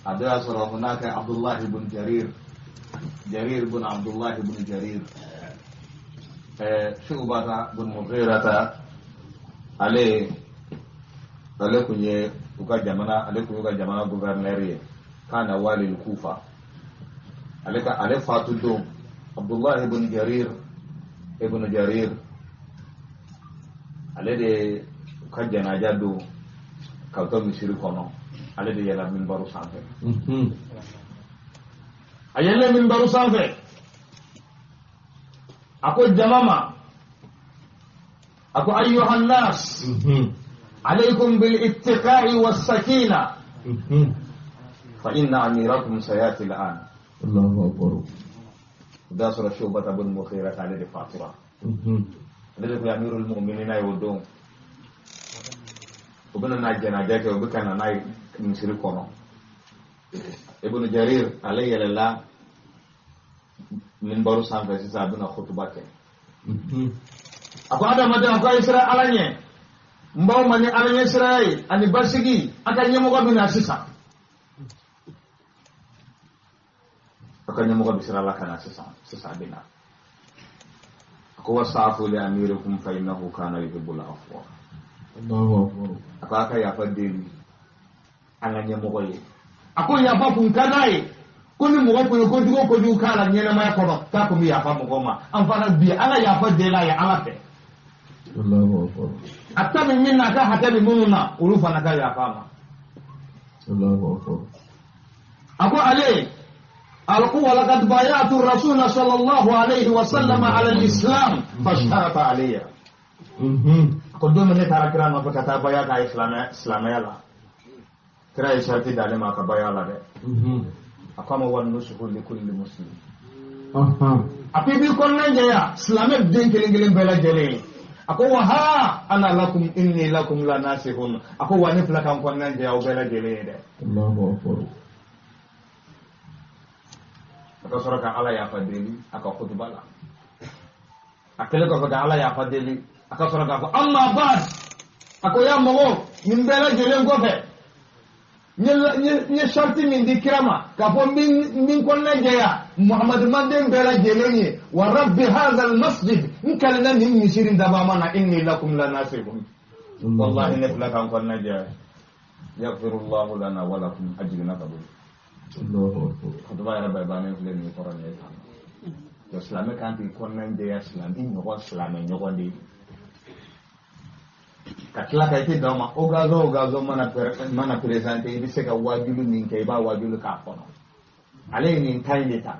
a dɔ y'a sɔrɔ هناك عبد الله بن جرير, جرير بن عبد الله بن جرير. شعبة بن مغيرة, ale kun ye u ka jamana, ale kun y'u ka jamana gouverneur ye, كان والي الكوفة. Ale ka ale fatu don, Abdullah ibn Jarir, ibn Jarir, ale de u ka janaja don ka to misiri kɔnɔ, ale de yɛlɛ minbaru sanfɛ. A yɛlɛ minbaru sanfɛ, a ko jama ma, a ko أيها الناس. Alaykum bil ittiqa'i was sakina fa inna amirakum sayati al'an. Allahu akbar. Da sɔrɔ Shubata bun Mughira ale de fatura. Ale de kun ye amirul mu'minina ye o don. U bɛna n'a janaja kɛ, u bɛ ka na n'a ye misiri kɔnɔ. Ibn Jarir ale yɛlɛla minbaru sanfɛ sisan, a bɛna khutuba kɛ. A ko adamaden, a ko a ye siran Ala ɲɛ, n b'aw ma ni Ala ɲɛ siranya ye ani basigi, a ka ɲɛmɔgɔ bɛ na sisan. A ka ɲɛmɔgɔ bɛ sira la ka na sisan, sisan a bɛ na. A ko wasaafu li amirikum fa innahu kana yuhibbul afwa. Allahu akbar. A ko a ka yafa deli an ka ɲɛmɔgɔ ye. A ko yafa kun ka d'a ye, ko ni mɔgɔ kun ye kojugu o kojugu k'a la ɲɛnamaya kɔnɔ, k'a kun bɛ yafa mɔgɔ ma. An fana bi an ka yafa deli a ye Ala fɛ. Allahu akbar. A ta bɛ min na, a ka hakɛ bɛ minnu na, olu fana ka yafa a ma. Allahu akbar. A ko ale alqu wa laqad bay'atu rasula sallallahu alayhi wa sallam ala al-islam fashtarata alayya. A ko don min ne taara kira nɔfɛ ka taa baya k'a ye silamɛya la, kira ye sarati d'ale ma a ka baya la dɛ. A ko a ma wa nusuhu li kulli muslim. A ko i b'i kɔnɔna jɛya silamɛ den kelen kelen bɛɛ lajɛlen ye. A ko wa ha ana lakum inni lakum la nasihun. A ko wa ne filɛ ka n kɔnɔna jɛya aw bɛɛ lajɛlen ye dɛ. Allahu akbar. A ka sɔrɔ ka Ala yafa deli a ka kutuba la. A kɛlen kɔfɛ ka Ala yafa deli, a ka sɔrɔ k'a fɔ amma ba'd. A ko ya mɔgɔw, nin bɛɛ lajɛlen kɔfɛ, n ye sariti min di kira ma k'a fɔ n bɛ n kɔnɔna jɛya Muhamadu manden bɛɛ lajɛlen ye, wa rabbi hadha al-masjid, n kalenna nin misiri dabama na, inni lakum la nasihun. Wallahi ne filɛ ka n kɔnɔna jɛya. Yaghfirullahu lana wa lakum, a jiginna ka bɔ yen. Allahu akbar. Kutuba yɛrɛ bɛɛ bannen filɛ nin ye kɔrɔ nin ye tan. Donc silamɛ kan k'i kɔnɔna jɛya silamɛ i ɲɔgɔn silamɛ ɲɔgɔn de ye. Ka tila ka i tɛ dan o ma, occasion mana présenter, i bɛ se ka wajulu min kɛ, i b'a wajulu k'a kɔnɔ. Ale ye nin ta in de ta.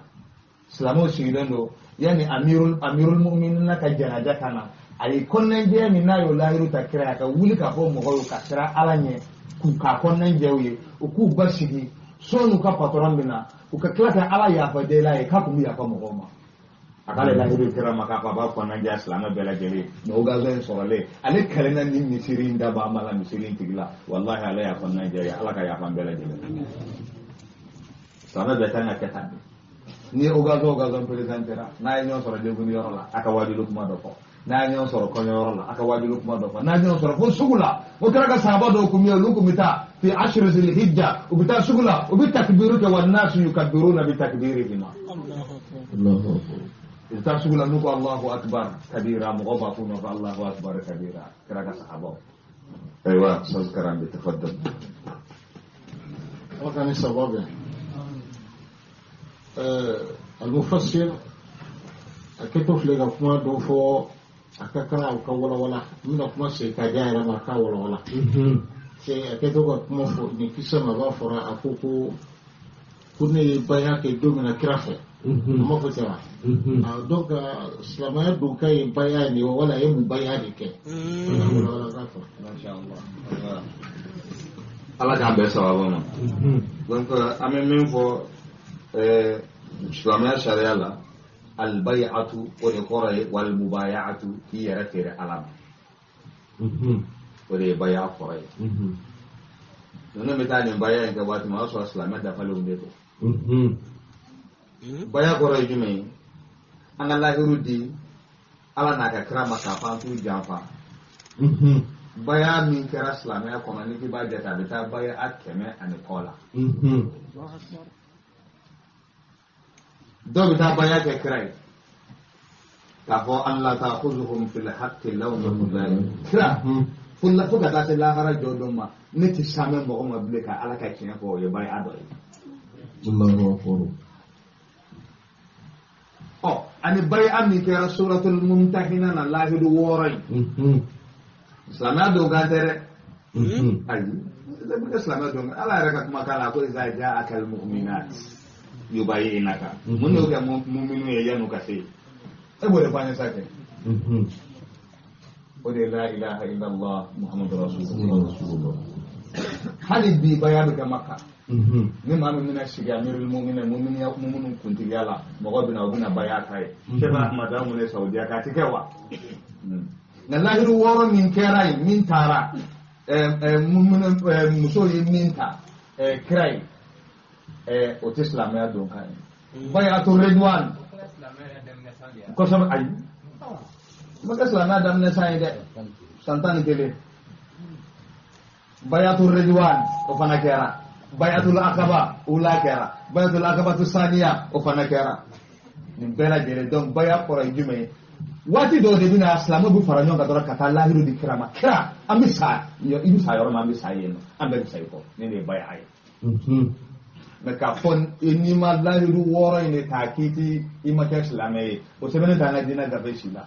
Silamɛw sigilen don yanni amirul mu'minina ka janaja ka na, a ye kɔnɔnajɛya min n'a y'o layiru ta kira ye, a ka wuli k'a fɔ mɔgɔw ye ka siran Ala ɲɛ, k'u k'a kɔnɔnajɛ u ye, u k'u basigi sɔnni u ka patɔrɔn bɛ na, u ka tila ka Ala yafa deli a ye k'a kun bɛ yafa mɔgɔw ma. A k'ale layiru kira ma k'a fɔ a b'a kɔnɔnajɛya silamɛ bɛɛ lajɛlen. Mais occasion in sɔrɔlen, ale kalenna ni misiri in dabaa ma la misiri in tigi la, walahi ale y'a kɔnɔnajɛya, Ala ka yafa an bɛɛ lajɛlen. Silamɛ bɛɛ kan ka kɛ tan de. Ni occasion présentera, n'a ye ɲɔgɔn sɔrɔ denkuli yɔrɔ la, a ka wajulu kuma dɔ fɔ. N'a ye ɲɔgɔn sɔrɔ kɔɲɔyɔrɔ la, a ka wajulu kuma dɔ fɔ. N'a ye ɲɔgɔn sɔrɔ fo sugu la, o kɛra ka sahaba dɔw kun bɛ yen, olu kun bɛ taa fi ashri zil hijja, u bɛ taa sugu la, u bɛ takbiru kɛ, wa nasu yukabbiruna bi takbirihima. Allahu akbar. U bɛ taa sugu la, n'u ko Allahu akbar kabira, mɔgɔw b'a f'u nɔfɛ Allahu akbar kabira, kira ka sahabaw. Ayiwa, Ustaz Karambi, tafaddal. Ala ka ni sababu bɛn. Al-Mufassir, a kɛtɔ filɛ ka kuma dɔ fɔ, a ka kan a ka walawala. N bɛna kuma segin ka di a yɛrɛ ma, a ka walawala. A kɛtɔ ka kuma fɔ nin kisa ma, a b'a fɔra a ko ko ne ye baya kɛ don min na kira fɛ. A ma fɔ ten wa? Donc silamɛya don k'a ye baya nin ye, wala a ye mun baya de kɛ? Walawala k'a fɔ. Masha Allah. Ala k'an bɛn sababu ma. Donc an bɛ min fɔ silamɛya sariya la, albay'atu o de kɔrɔ ye walmubaya'atu, k'i yɛrɛ feere Ala ma. O de ye baya kɔrɔ ye. Ninnu bɛ taa nin baya in kɛ waati min, o y'a sɔrɔ silamɛ dafalenw de don. Baya kɔrɔ ye jumɛn ye? An ka lahiru di Ala n'a ka kira ma k'a fɔ an t'u janfa. Baya min kɛra silamɛya kɔnɔ, n'i k'i b'a jate, a bɛ taa baya a 100 ni kɔ la. Dɔw bɛ taa baya kɛ kira ye k'a fɔ an la ta'khuzuhum fil haqqi lawmatu la'im. Kira fo ka taa se lahara jɔ don ma, ne tɛ samɛ mɔgɔ ma bilen ka Ala ka tiɲɛ fɔ, o ye baya dɔ ye. Allahu akbar. Ɔ, ani baya min kɛra suratul mumtahina na, lahidu 6 in. Silamɛya don kan tɛ dɛ. Ayi, ne silamɛ don, Ala yɛrɛ ka kumakan la, a ko iza ja'aka al-mu'minat yubayyi'naka. Mun y'o kɛ muminu ye yan'u ka se yen? E b'o de fɔ an ye sa kɛ. O de la ilaha illallah Muhammadu rasulullah. Hali bi baya bɛ kɛ Maka. Ni maa min bɛna sigi amirul muminin muminu kuntigiya la, mɔgɔ bɛna o bɛna baya k'a ye. Sɛbɛn Ahmad an wele Saudiya k'a ti kɛ wa? Nka lahiru wɔɔrɔ min kɛra yen, min taara muso ye min ta kira ye, o tɛ silamɛya don kan ye. Bayatu Ridwan kosɛbɛ, ayi ma kɛ silamɛya daminɛ san ye dɛ, san 11. Bayatul Ridwan o fana kɛra, Bayatul Akaba ula kɛra, Bayatul Akaba saniya o fana kɛra. Nin bɛɛ lajɛlen donc baya kɔrɔ ye jumɛn ye? Waati dɔw de bɛna silamɛw bɛ fara ɲɔgɔn kan dɔrɔn ka taa lahiru di kira ma. Kira, an bɛ sa, i bɛ sa yɔrɔ min, an bɛ sa yen nɔ, an bɛɛ bɛ sa i kɔ. Nin de ye baya ye. Mɛ k'a fɔ n'i ma lahiru wɔɔrɔ in de ta k'i ti i ma kɛ silamɛ ye, o sɛbɛnnen t'an ka diinɛ gafe si la.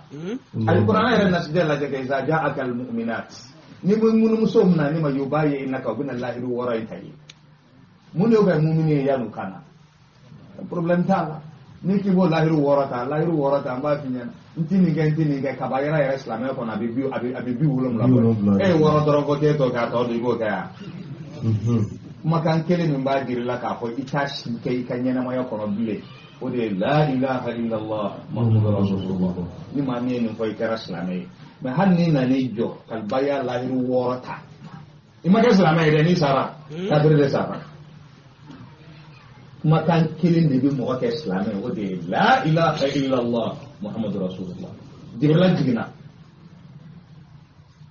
Alikuranɛ yɛrɛ nasijɛ lajɛ kɛ iza ja'aka al-mu'minat, ni munumuso min na ni ma y'o ye i na ka u bɛna lahiru wɔɔrɔ in ta ye. Mun de y'o kɛ mumini ye yan'u ka na? Problème t'a la. Ni k'i b'o lahiru wɔɔrɔ ta, lahiru wɔɔrɔ ta, n b'a f'i ɲɛna, n ti nin kɛ, n ti nin kɛ, kaba yɛrɛ yɛrɛ silamɛya kɔnɔ a bɛ 70 bɔ. E ye wɔɔrɔ dɔrɔn fɔ k'e t'o kɛ, a tɔ dun i b'o kɛ yan. Kumakan kelen min b'a jira la k'a fɔ i t'a si kɛ i ka ɲɛnamaya kɔnɔ bilen, o de ye la ilaha illallah muhammadu rasulullah. Ni maa min ye nin fɔ, i kɛra silamɛ ye. Mɛ hali n'i nan'i jɔ ka baya lahiru wɔɔrɔ ta, i ma kɛ silamɛ ye dɛ, n'i sara kafiri de sara. Kumakan kelen de bɛ mɔgɔ kɛ silamɛ ye, o de ye la ilaha illallah muhammadu rasulullah. Jibirila jiginna,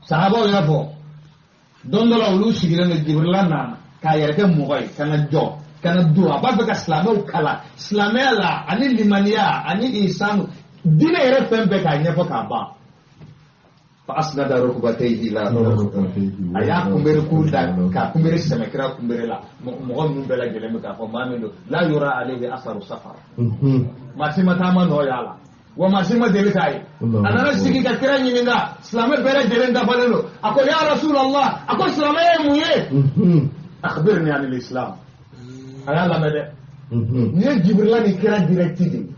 sahabaw y'a fɔ don dɔ la, olu sigilen don, Jibirila nana k'a yɛrɛ kɛ mɔgɔ ye, ka na jɔ, ka na don, a b'a fɛ ka silamɛw kalan silamɛya la ani limaniya ani isanu, diinɛ yɛrɛ fɛn bɛɛ k'a ɲɛfɔ k'a ban. Fa asnada rukbatayhi ila a y'a kunbere kuru da k'a kunbere sɛmɛ kira kunbere la. Mɔgɔ ninnu bɛɛ lajɛlen bɛ k'a fɔ maa min don, la yura alayhi asaru safar, maa si ma taama nɔ y'a la, wa maa si ma deli k'a ye. A nana sigi ka kira ɲininka, silamɛ bɛɛ lajɛlen dafalen don. A ko ya rasulallah, a ko silamɛ ye mun ye? Akhbirni anil islam. A y'a lamɛn dɛ, nin ye Jibirila ni kira direct de ye.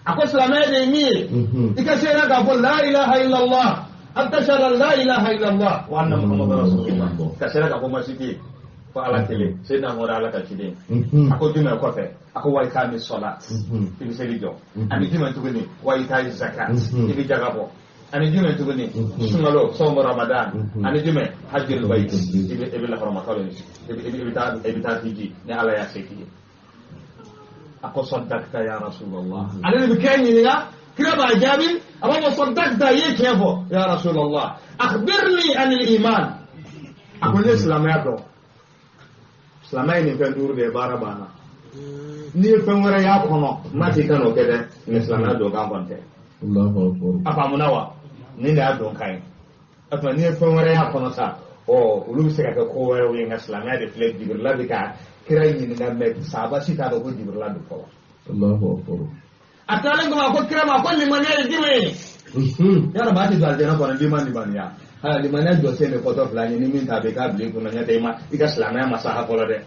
A ko silamɛya de ye min ye, i ka seere k'a fɔ la ilaha illallah, an tashhadu an la ilaha illallah wa anna muhammadan rasulullah, ka seere k'a fɔ masi tɛ yen fo Ala kelen, Seydina Muhamadu Ala ka ciden. A ko jumɛn kɔfɛ? A ko wa iqami salat, i bɛ seli jɔ. Ani jumɛn tuguni? Wa ita'i zakat, i bɛ jaga bɔ. Ani jumɛn tuguni? Sunkalo, sawmu ramadan. Ani jumɛn? Hajjul bayt, i bɛ lahɔrɔmakalo, i bɛ taa hiji ni Ala y'a se k'i ye. A ko saddaqta ya rasulallah. Ale de bɛ kira ɲininka, kira b'a jaabi, a b'a fɔ saddaqta, i ye tiɲɛ fɔ ya rasulallah. Akhbirni anil iman. A ko n ye silamɛya dɔn. Silamɛya ye nin fɛn duuru de ye, baara banna. N'i ye fɛn wɛrɛ y'a kɔnɔ, n'a t'i ka n'o kɛ dɛ, mɛ silamɛya don kan kɔni tɛ. A faamuna wa? Nin de y'a don kan ye. O tuma n'i ye fɛn wɛrɛ y'a kɔnɔ sa, ɔ olu bɛ se ka kɛ ko wɛrɛw ye, nka silamɛya de filɛ. Jibirila bɛ ka kira ɲininka, mɛ sahaba si t'a dɔn ko Jibirila don fɔlɔ. A taalen kɔfɛ, a ko kira ma ko limaniya ye jumɛn ye? Yɔrɔ maa tɛ don alijana kɔnɔ n'i ma limaniya. Ha, limaniya jɔsen de kɔtɔ fila ye, ni min t'a bɛ i k'a bila i kunna, ɲɛ tɛ i ma i ka silamɛya ma sa fɔlɔ dɛ.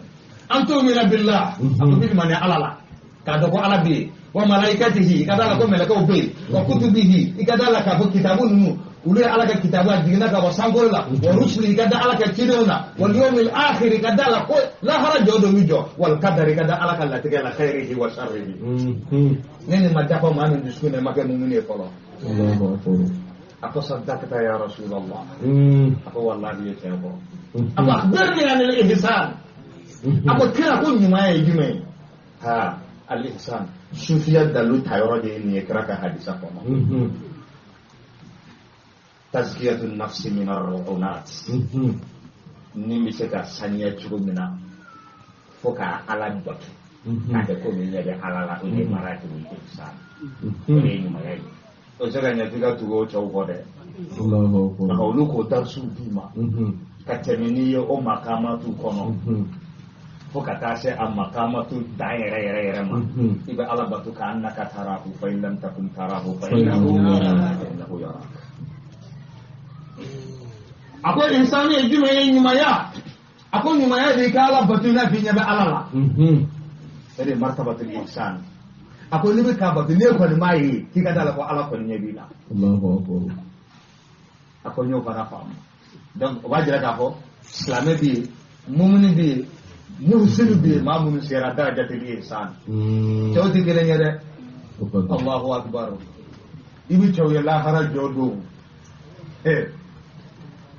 An tu'mina billah, a ko limaniya Ala la k'a dɔn ko Ala bɛ yen, wa malaikatihi, i ka d'a la ko mɛlɛkɛw bɛ yen, wa kutubihi, i ka d'a la k'a fɔ kitabu ninnu olu ye Ala ka kitabu, a jiginna ka bɔ sankolo la, wa rusuli, i ka da Ala ka cidenw na, wal yawmil akhir, i ka da la ko lahara jɔ don bɛ jɔ, wal qadar, i ka da Ala ka latigɛ la, khairihi wa sharrihi. Ne nin ma dafa maa min dusukun na, i ma kɛ mumini ye fɔlɔ. A ko saddaqta ya rasulallah. A ko wallahi i ye tiɲɛ fɔ. A ko akhbirni anil ihsan. A ko kira ko ɲuman ye jumɛn ye? Ha, al ihsan, sufiya dalu ta yɔrɔ de ye nin ye kira ka hadisa kɔnɔ. Tazkiyatu nafsi min ar-ru'unat, ni bɛ se ka saniya cogo min na fo ka Ala bato k'a kɛ komi ɲɛ bɛ Ala la, o de ye maratibul ihsan, o de ye ɲumanya ye. O tɛ se ka ɲɛ f'i ka tugu o cɛw kɔ dɛ, nka olu k'o darisiw d'i ma ka tɛmɛ n'i ye o makamatu kɔnɔ fo ka taa se a makamatu dan yɛrɛ yɛrɛ yɛrɛ ma. I bɛ Ala bato ka annaka tarahu, fa in lam takun tarahu fa innahu yarak. A ko insani ye jumɛn ye? Ɲumanya. A ko ɲumanya de i ka Ala bato i n'a fɔ i ɲɛ bɛ Ala la, o de ye martabatul ihsan. A ko n'i bɛ k'a bato n'e kɔni m'a ye k'i ka da la ko Ala kɔni ɲɛ b'i la. Allahu akbar. A ko n y'o fana faamu. Donc o b'a jira k'a fɔ silamɛ bɛ yen, mumuni bɛ yen, muhsinu bɛ yen, maa minnu sera darajatil ihsan. Cɛw tɛ kelen ye dɛ. Allahu akbar. I bɛ cɛw ye lahara jɔ don.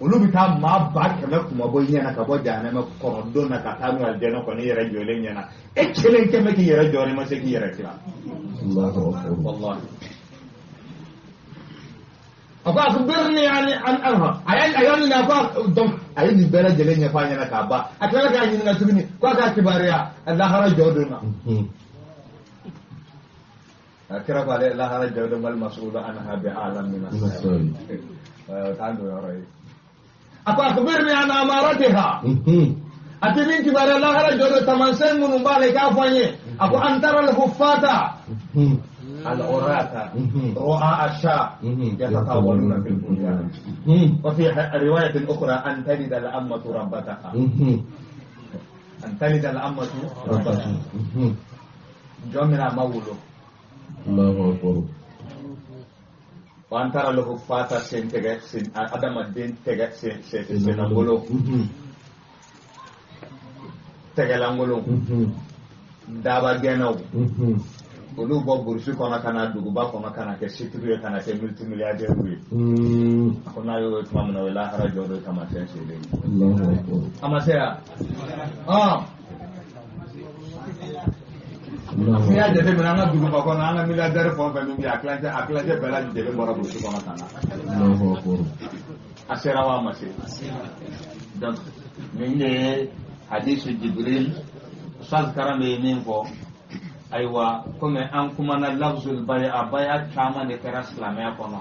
Olu bɛ taa maa 100,000 kuma bɔ i ɲɛna ka bɔ jahanama kɔnɔ don na ka taa n'u ye alijana kɔnɔ i yɛrɛ jɔlen ɲɛna. E kelen kɛmɛ k'i yɛrɛ jɔ i ma se k'i yɛrɛ tila. Allahu akbar. Wallahi. A ko akhbirni an anha. A y'a ɲininka ko donc a ye nin bɛɛ lajɛlen ɲɛfɔ a ɲɛna k'a ban. A tilala k'a ɲininka tuguni k'a k'a kibaruya lahara jɔ don na. A kira ko ale lahara jɔ don mal mas'ulu anha bi a'lam min as-sa'il. T'an don yɔrɔ ye. A ko akhbirni an amaratiha. A tɛ min kibaruya lahara jɔ don taamasiyɛn minnu b'a la i k'a fɔ an ye. A ko an tara al-huffata al-urata ru'a ash-sha yatatawaluna fil bunyan. Wa fi riwayatin ukhra an talida al-ammatu rabbataha. An talida al-ammatu rabbataha. Jɔn min a ma wolo. Allahu akbar. Wa an tara al-huffata sen tɛgɛ sen adamaden tɛgɛ sen senlankolon. Tɛgɛlankolon. Dabagɛnnaw. Olu bɔ burusi kɔnɔ ka na duguba kɔnɔ ka na kɛ setigiw ye ka na kɛ multimilliardaires ye. A ko n'a y'o ye tuma min na o ye lahara jɔ dɔ taamasiyɛn selen ye. A ma se yan. N'i y'a jateminɛ an ka duguba kɔnɔ an ka milliardaire fɛn o fɛn min bɛ yen a kilancɛ bɛɛ lajɛlen bɔra burusi kɔnɔ ka na. A sera wa a ma se. Donc nin de ye hadisu Jibril Ustaz Karam ye min fɔ. Ayiwa komi an kumana lafzul baya baya caman de kɛra silamɛya kɔnɔ.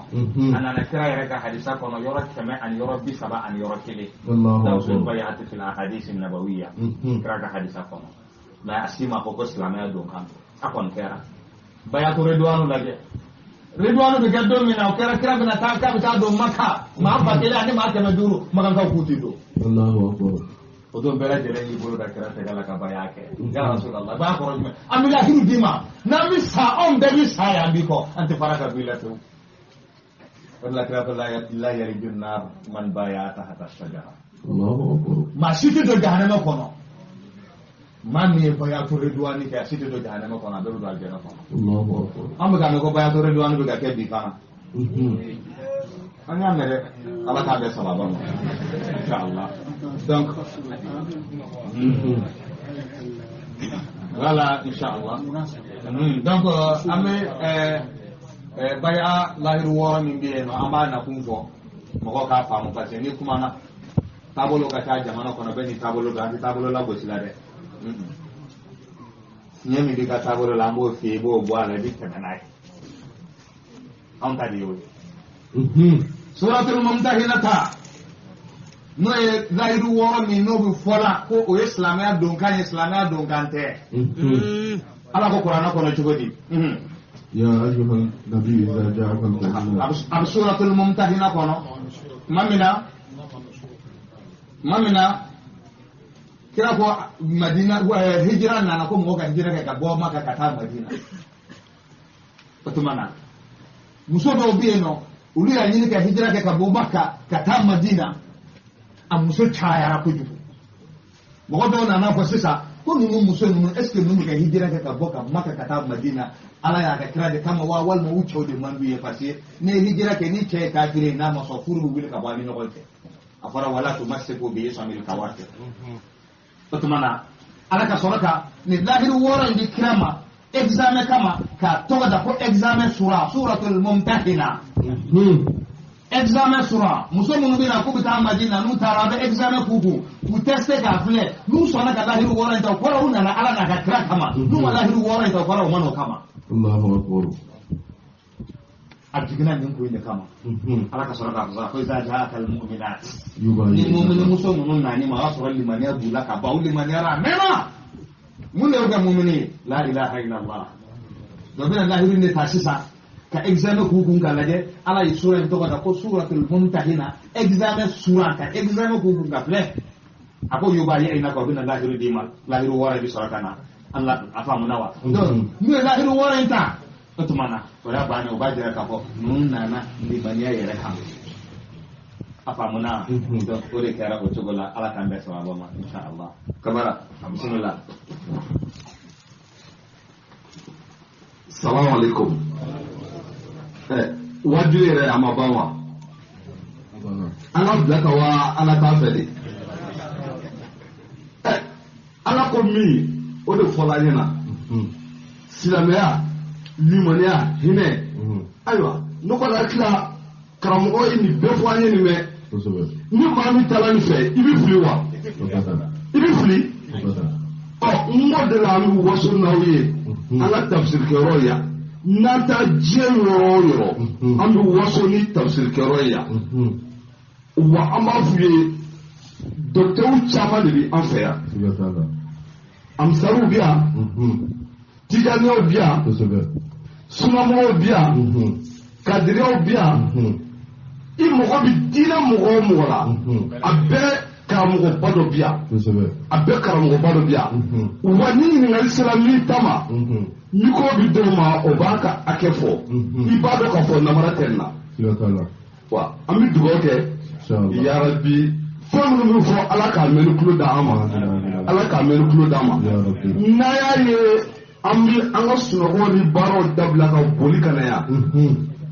A nana kira yɛrɛ ka hadisa kɔnɔ yɔrɔ 131. Lafzul bay'ati fil ahadisi nabawiyya. Kira ka hadisa kɔnɔ. Mais a si ma fɔ ko silamɛya don kan a kɔni kɛra. Bayatu Ridwanu lajɛ. Ridwanu bɛ kɛ don min na o kɛra kira bɛna taa k'a bɛ taa don Maka maa 1000 ani maa 500 Makankaw k'u ti don. Allahu akbar. O don bɛɛ lajɛlen y'i bolo da kira tɛgɛ la ka baya kɛ. Ya Rasulallah baya kɔrɔ jumɛn? An bɛ lahiru d'i ma n'an bɛ sa anw bɛɛ bɛ sa yan b'i kɔ an tɛ fara ka bɔ i la pewu. O de la kira ko la yaliju nar man baya tahta shajara. Allahu akbar. Maa si tɛ don jahanama kɔnɔ. Maa min ye bayatu ridwani kɛ a si tɛ don jahanama kɔnɔ a bɛɛ bɛ don alijana kɔnɔ. Allahu akbar. An bɛ k'a mɛn ko bayatu ridwani bɛ ka kɛ bi fana. An y'a mɛn dɛ. Ala k'a bɛɛ sababa ma. Inshallah. Donc, voilà, inshallah. Donc, an bɛ baya lahiru wɔɔrɔ min bɛ yen nɔ an b'a nakun fɔ mɔgɔw k'a faamu parce que ni kumana taabolo ka ca jamana kɔnɔ bɛɛ n'i taabolo don an tɛ taabolo lagosi la dɛ. Fiɲɛ min b'i ka taabolo la an b'o f'i ye i b'o bɔ a la i bɛ tɛmɛ n'a ye. Anw ta de y'o ye. Suratul Mumtahinata n'o ye layidu wɔɔrɔ min n'o bɛ fɔ la ko o ye silamɛya donkan ye silamɛya donkan tɛ. Ala ko kuranɛ kɔnɔ cogo di? Ya ayyuhan nabiyyu idha ja'aka al-mu'minun. A bɛ suratul Mumtahina kɔnɔ tuma min na kira ko Madina hijira nana ko mɔgɔ ka hijira kɛ ka bɔ Maka ka taa Madina. O tuma na muso dɔw bɛ yen nɔ olu y'a ɲini ka hijira kɛ ka bɔ Maka ka taa Madina. A muso cayara kojugu. Mɔgɔ dɔw nana fɔ sisan ko ninnu muso ninnu est ce que ninnu bɛ ka hijira kɛ ka bɔ ka Maka ka taa Madina Ala y'a ka kira de kama wa walima u cɛw de man d'u ye parce que n'i ye hijira kɛ ni cɛ ye kafiri ye n'a ma sɔn furu bɛ wuli ka bɔ a ni ɲɔgɔn cɛ. A fɔra wala tumassiku bi isamil kawafir. O tuma na Ala ka sɔrɔ ka nin lahiru wɔɔrɔ in di kira ma examen kama k'a tɔgɔ da ko examen sura suratul Mumtahina. Examen sura muso minnu bɛ na k'u bɛ taa Madina n'u taara a bɛ examen k'u kun k'u tester k'a filɛ n'u sɔnna ka lahiru wɔɔrɔ in ta o kɔrɔ u nana Ala n'a ka kira kama n'u ma lahiru wɔɔrɔ in ta o kɔrɔ u ma n'o kama. Allahu akbar. A jiginna nin kun in de kama. Ala ka sɔrɔ k'a fɔ ko iza ja'aka al-mu'minat. Ni mumini muso ninnu nana ma o y'a sɔrɔ limaniya b'u la ka ban u limaniyara a mɛnna. Mun de y'o kɛ mumini ye? La ilaha illallah. Dɔ bɛna lahiru in de ta sisan. Ka examen k'u kun k'a lajɛ Ala ye sura in tɔgɔ da ko suratul Mumtahina examen sura ka examen k'u kun ka filɛ a ko yubayi'unaka o bɛna lahiru d'i ma lahiru wɔɔrɔ i bɛ sɔrɔ ka na Allah a faamuna wa donc n'u ye lahidu 6 in ta o tuma na o y'a bannen o b'a jira k'a fɔ ninnu nana limaniya yɛrɛ kan a faamuna donc o de kɛra o cogo la Ala k'an bɛɛ sababa ma inshallah Kamara bisimila. Salamu alaikum. Waaju yɛrɛ a ma ban wa? An ka bila ka wa Ala t'a fɛ de. Ala ko min o de fɔla an ɲɛna. Silamɛya, limaniya, hinɛ. Ayiwa, ne kɔni hakili la karamɔgɔ ye nin bɛɛ fɔ an ye nin mɛn. Ni maa min taara nin fɛ, i bɛ fili wa? I bɛ fili? Ɔ, n ko de la an bɛ waso n'aw ye. An ka tafsirikɛyɔrɔ yan. N'an taa diɲɛ yɔrɔ o yɔrɔ, an bɛ waso ni tafsirikɛyɔrɔ ye yan. Wa an b'a f'u ye, dɔkitɛriw caman de bɛ an fɛ yan. Amisariw bɛ yan, tijaniyaw bɛ yan, sunamɔgɔw bɛ yan, kadiriyaw bɛ yan. I mɔgɔ bɛ diinɛ mɔgɔ o mɔgɔ la, a bɛɛ karamɔgɔba dɔ bɛ yan. A bɛɛ karamɔgɔba dɔ bɛ yan. Wa ni ɲininkali sera min ta ma, micro bɛ d'o ma, o b'a ka hakɛ fɔ. I b'a dɔn k'a fɔ namara tɛ nin na. Wa an bɛ dugawu kɛ yarabi fɛn minnu bɛ fɔ Ala k'a mɛn ni tulo d'an ma. Ala k'a mɛn ni tulo d'an ma. N'a y'a ye an bɛ an ka sunɔgɔ ni baaraw dabila ka boli ka na yan.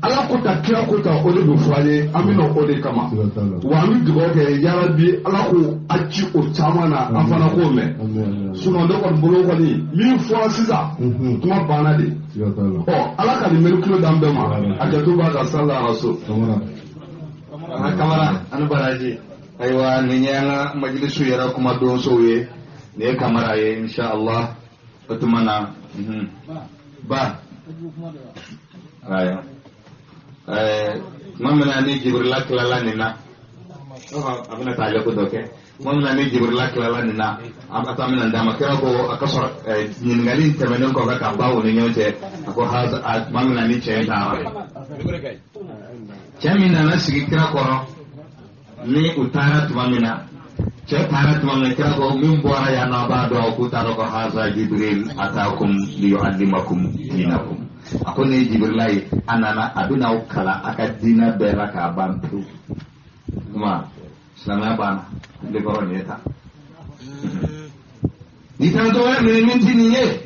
Ala ko ta kira ko ta o de bɛ fɔ an ye, an bɛ na o de kama. Wa an bɛ dugawu kɛ yarabi Ala ko a ci o caman na an fana k'o mɛn. Sinon ne kɔni bolo kɔni min fɔra sisan kuma banna de. Ɔ Ala ka nin mɛn tulo d'an bɛɛ ma. A jato b'a ka sala rasul. An Kamara ani baraji. Ayiwa nin ye an ka majilisu yɛrɛ kuma donsow ye. Nin ye Kamara ye inshallah. O tuma na ba. Ayiwa. Tuma min na ni Jibrila tilala nin na, a bɛna taa ko dɔ kɛ. Tuma min na ni Jibrila tilala nin na, a taa minɛ d'a ma. Kira ko a ka sɔrɔ ɲininkali in tɛmɛnen kɔfɛ ka ban u ni ɲɔgɔn cɛ, a ko tuma min na ni cɛ in taara. Cɛ min nana sigi kira kɔrɔ ni u taara tuma min na, cɛ taara tuma min na, kira ko min bɔra yan nɔ a b'a dɔn k'u t'a dɔn ko haza Jibril ataakum liyuallimakum dinakum. A ko ne ye Jibrila ye, a nana a bɛna aw kalan a ka diinɛ bɛɛ la k'a ban pewu. Kuma silamɛya banna, ne kɔrɔ nin ye tan. N'i taara dɔ wɛrɛ minɛ min ti nin ye.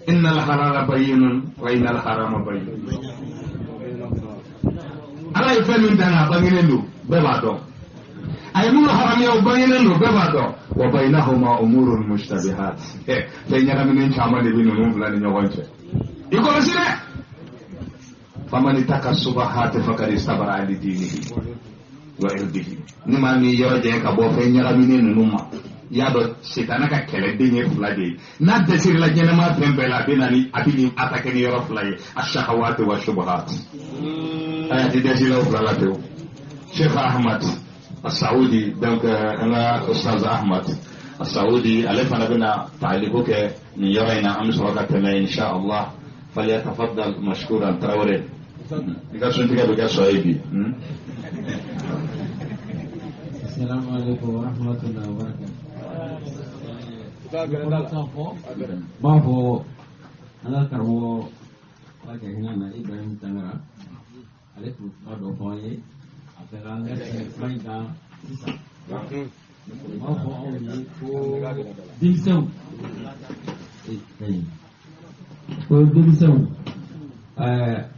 Innal halala bayyinun wa innal harama bayyinun. Ala ye fɛn min dan a bangenen don, bɛɛ b'a dɔn. A ye minnu haramuya o bangenen don, bɛɛ b'a dɔn. Wa baynahuma umurun mushtabihat. Fɛn ɲagaminen caman de bɛ ninnu fila ni ɲɔgɔn cɛ. I kɔlɔsi dɛ. Faman ittaka subahati faqad istabra li dinihi wa irdihi. Ni maa min yɔrɔ janya ka bɔ fɛn ɲagaminen ninnu ma, i y'a dɔn sitana ka kɛlɛden ye fila de ye. N'a dɛsɛr'i la ɲɛnɛmaya fɛn bɛɛ la, a bɛ na ni a bɛ nin attaquer ni yɔrɔ fila ye, ashahawati wa shubuhat. Aya ti dɛsɛ la o fila la pewu. Cheikh Ahmad Saoudi, donc an ka Ustaz Ahmad Saoudi, ale fana bɛna taaliko kɛ nin yɔrɔ in na, an bɛ sɔrɔ ka tɛmɛ inshallah. Falyatafaddal mashkuran Traoré. I ka suntigɛ bɛ kɛ sɔ ye bi. Assalamu alaikum wa rahmatullahi wa barakatuh. N b'a fɔ an ka karamɔgɔ Ala ka hinɛ na Ibrahim Tangara, ale tun kuma dɔ fɔ an ye, a fɛ k'an ka segin kuma in kan sisan. N b'a fɔ aw ye ko denmisɛnw,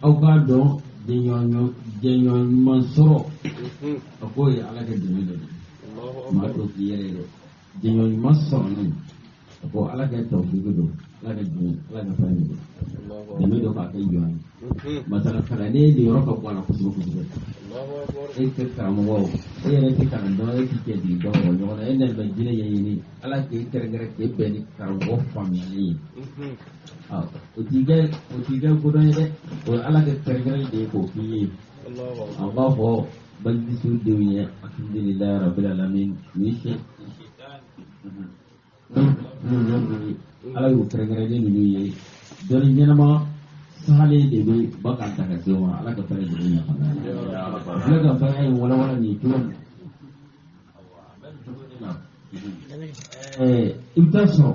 aw k'a dɔn jɛɲɔgɔn ɲuman sɔrɔ, a k'o ye Ala ka dɛmɛ dɔ ye. Maa t'o k'i yɛrɛ ye dɛ. Jɛɲɔgɔn ɲuman sɔrɔli, a ko Ala ka tawfiki don, Ala ka dɛmɛ, Ala ka fɛn don, dɛmɛ dɔ k'a kɛ jɔn ye. Masala kalanden de yɔrɔ ka bɔ a la kosɛbɛ kosɛbɛ. E tɛ karamɔgɔ, e yɛrɛ tɛ kalanden, e t'i cɛ jigin dɔn mɔgɔ ɲɔgɔn na, e nana bɛ jinɛ ɲɛɲini, Ala k'e kɛrɛnkɛrɛn k'e bɛn ni karamɔgɔ faamuyalen ye. O t'i kɛ kodɔn ye dɛ, o ye Ala ka kɛrɛnkɛrɛn de ye k'o k'i ye. An b'a fɔ balimamuso denw ye, alhamdulilayi rabbil alamin, u ye sɛ Ala y'o kɛrɛnkɛrɛnnen ninnu ye, dɔnni ɲɛnama sahalen de bɛ ba k'an ta ka se o ma. Ala ka fɛn jigin ɲɛ fana. Ala ka fɛn in walawala nin cogo min na. I bɛ taa sɔrɔ